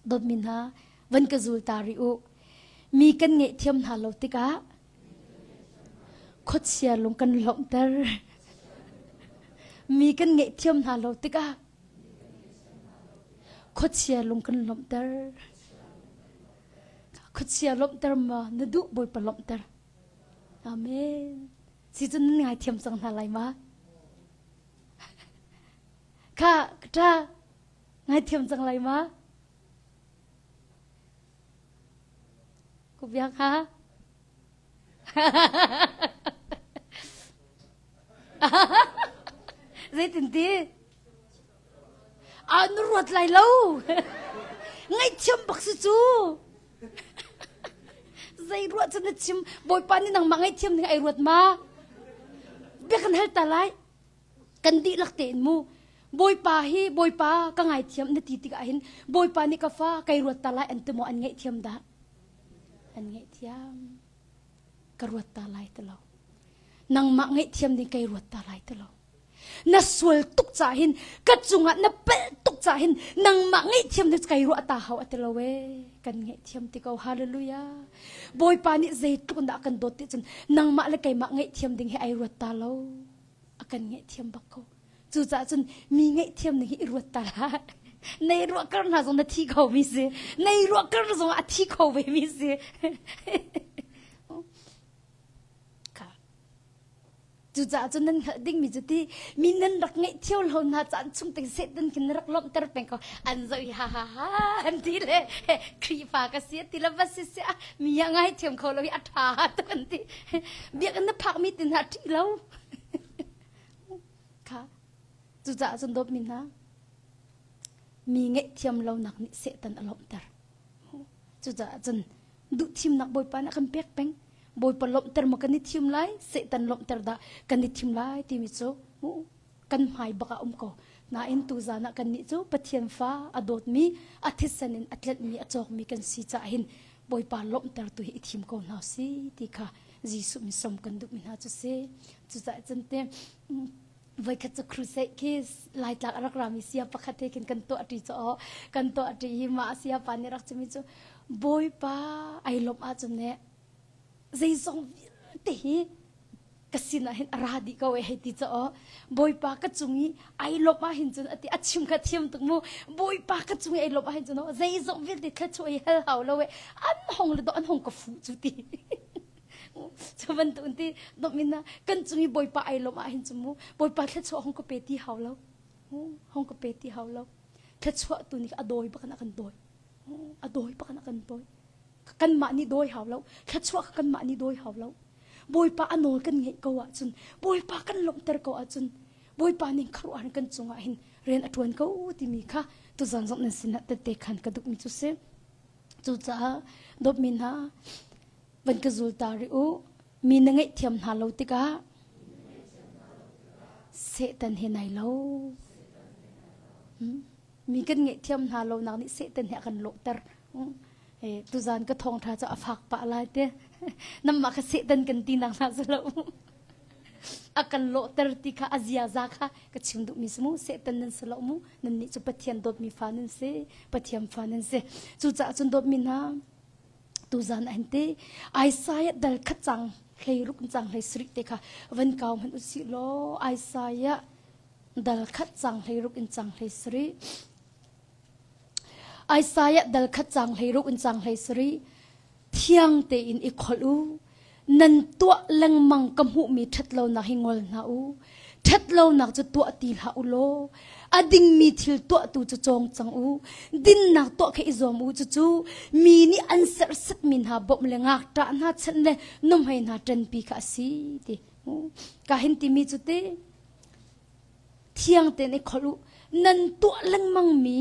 dawtmi hna van ka zul ta rih u. Mi kan ngaihthiam hna lo tikah khuachia lung kan lawmhter. Mi kan ngaihthiam hna lo tikah khuachia lung kan lawmhter. Khuachia lawmhter ma na duh Bawipa lawmhter. Amen. Si cun nan ngaithiam cang hna lai ma? Kha ka ngaithiam cang lai ma? Ku biak ha? Zeitin ti? Ah, na ruat lai lo. Ngaihthiam bak si cu. Zei ruah cu na chim Bawipa nih nangmah ngaihthiam ding ai ruat ma? Bia kan hal ta lai. Kan dihlak tein mu. Bawipa hi Bawipa ka ngaithiam na ti tikah hin Bawipa nih ka fa kai ruat ta lai an ti maw an ngaihthiam dah? An ngaihthiam. Ka ruat ta lai ti lo. Nangmah ngaihthiam ding kai ruat ta lai ti lo. Na sual tuk cah hin ka cungah na palh tuk cah hin nangmah ngaihthiam na kai ruah ta hau ati lo e kan ngaihthiam ti ko hallelujah Bawipa nih zeitluk dah kan dawt ti cun nangmah le keimah ngaihthiam ding hi ai ruat ta lo a kan ngaihthiam bak ko cucaah cun mi ngaihthiam ding hi i ruat ta hlah nei ruah kar hna zong na thi kho mi si nei ruah kar zong a thi kho ve mi si Cucaah cun nan hngalh dingmi cu ti mi nan rak ngeih thio lo hna caan chung te Satan khin na rak lawmhter peng ko. An zoh i ha ha ha an ti le Khrihfa ka si ti le va si si ah mi a ngai thiam kho lo i a ṭha tuk an ti. Biakinn na phakmi ti hna ṭih lo. Kha cucaah cun dawtmi hna mi ngaihthiam lonak nih Satan a lawmhter. Cucaah cun duhthimnak Bawipa nih a kan pek peng. Bawipa lawmhter maw kan i thim lai, Satan lawmhter dah kan i thim lai timi cu kan hmai bak ah um ko. Nain tuzan ah kannih cu Pathian fa a dawtmi, a thisen in a tlenhmi, a cawkmi kan si caah hin Bawipa lawmhter tu hi i thim ko hna si ti kha Jesuh min som kan duhmi hna cu si. Cucaah cun te voikhat cu crusade khi Laitlak a rak rami sia pakhat he khin kan tuah ṭi cu aw kan tuah ṭi hi mah sia pa nih rak chimi cu Bawipa ai lawmh ahcun ne zeizong vialte hi ka sinah hin a ra dih ko e hei ti cu aw Bawipa ka cung i ai lawmh ah hin cun ati a chim kha thiam tuk mu Bawipa ka cung i ai lawmh ah hin cun aw zeizong vialte thluachuah i hal hau lo e an hong le do an hong ka fuh cu ti Cu bantuk in ti dawmin kan cung i Bawipa ai lawmh ah hin cu mu Bawipa thluachuah hong ka pe ti hau lo. Hong ka pe ti hau lo. Thluachuah tu nih a dawi bak in a kan dawi. A dawi bak in a kan dawi. Kanmah nih dawi hau lo. Thluachuah kha kanmah nih dawi hau lo. Bawipa a nawl kan ngeih ko ahcun Bawipa kan lawmhter ko ahcun Bawipa nih khuaruahhar kan cungah hin rian a ṭuan ko timi kha tuzan zong nan sinah tette khan ka duhmi cu si. Cucaah dawtmi hna van ka zul ta rih u. Mi na ngaihthiam hna lo tikah Satan he nai lo. Mi kan ngaihthiam hna lo nak nih Satan he a kan lawhter. Tuzan ka thawngṭha cu a fak pah lai te. Namah kha Satan kan ti nak hna si lo. A kan lawhter ti kha a ziaza kha ka chim duhmi si mu. Satan nan si lo mu. Nannih cu Pathian dawtmi fa nan si. Pathian fa nan si. Cucaah cun dawtmi hna tuzan an te Isaiah dal khat cang hlei ruk cang hlei sarih te kha van kau hmanh usih law Isaiah dal khat cang hlei ruk in cang hlei sarih Isaiah dal khat cang hlei ruk in cang hlei sarih thiang tein i kholh u nan tuah lengmang ka hmuhmi ṭhatlonak hi ngol hna u ṭhatlonak cu tuah ti hlah u law a dingmi thil tuahtu cu cawng cang u dinnak tuah kha i zuam u cucu mi nih an serhsatmi hna bawmh le ngakṭah hna chanh le nuhmei hna ṭanpi kha a si ti ka hin timi cu te thiang tein i kholh u nan tuah lengmangmi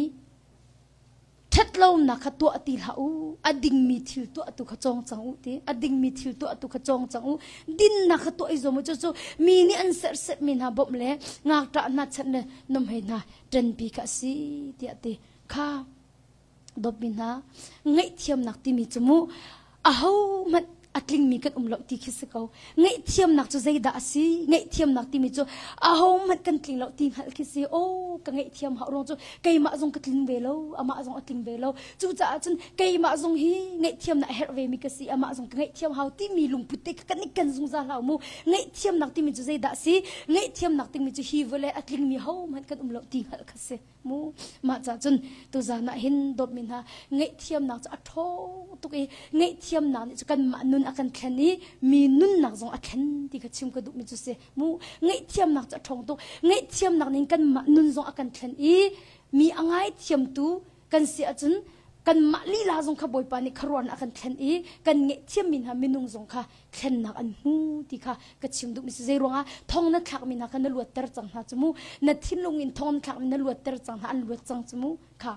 Ṭhatlonak kha tuah ti hlah u. A dingmi thil tuah tu kha cawng cang u ti. A dingmi thil tuah tu kha cawng cang u. Dinnak kha tuah i zuam u. Cucu mi nih an serhsetmi hna bawmh le ngakṭah hna chanh le nuhmei hna ṭanpi kha a si tiah ti. Kha dawtmi hna ngaihthiamnak timi cu mu ahohmanh a tlingmi kan um lo ti khi si ko. Ngaihthiamnak cu zeidah a si? Ngaihthiamnak timi cu ahohmanh kan tling lo ti hngalh khi si. Aw, ka ngaihthiam hau ruang cu keimah zong ka tling ve lo, amah zong a tling ve lo. Cucaah cun keimah zong hi ngaihthiamnak a herh vemi ka si, amah zong ka ngaihthiam hau timi lungput te kha kan i ken zungzal hau mu. Ngaihthiamnak timi cu zeidah a si? Ngaihthiamnak timi cu hi vawlei a tlingmi hohmanh kan um lo ti hngalh kha si. Mu mah ca cun tuzan ah hin dawtmi hna ngaihthiamnak cu a ṭhawng tuk i ngaihthiamnak nih cu kanmah nun. nun a kan thlen i mi nunnak zong a thlen ti kha chim ka duhmi cu si mu. Ngaihthiamnak cu a ṭhawng tuk. Ngaihthiamnak ning kanmah nun zong a kan thlen i mi a ngaithiamtu kan si ahcun kanmah lila zong kha Bawipa nih khuaruahnak a kan thlen i kan ngaihthiammi hna minung zong kha thlennak an hmu ti kha ka chim duhmi si. Zei ruangah thong na thlakmi hna kha na luatter cang hna cu mu. Na thinlung in thong na thlakmi na luatter cang hna, an luat cang cu mu kha.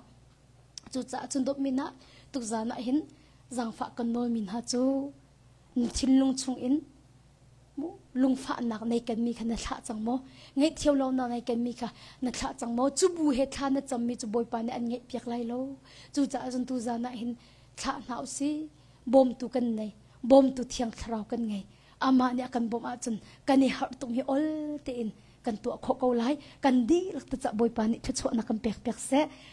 Cucaah cun dawtmi hna, tukzan ah hin zaangfah kan nawlmi hna cu na thinlung chungin lungfahnak nei kanmi kha na thlah cang maw? Ngaihthiam lonak nei kanmi kha na thlah cang maw? Cu bu he thla na cammi cu Bawipa nih an ngaihpiak lai lo. Cucaah cun tuzan ah hin thlah hna usih. Bawmtu kan nei. Bawmtu Thiang Thlarau kan ngei. Amah nih a kan bawmh ahcun kan i harh tung hi ol tein kan tuah khawh ko lai. Kan dihlak te cah Bawipa nih thluachuahnak kan pek piak seh.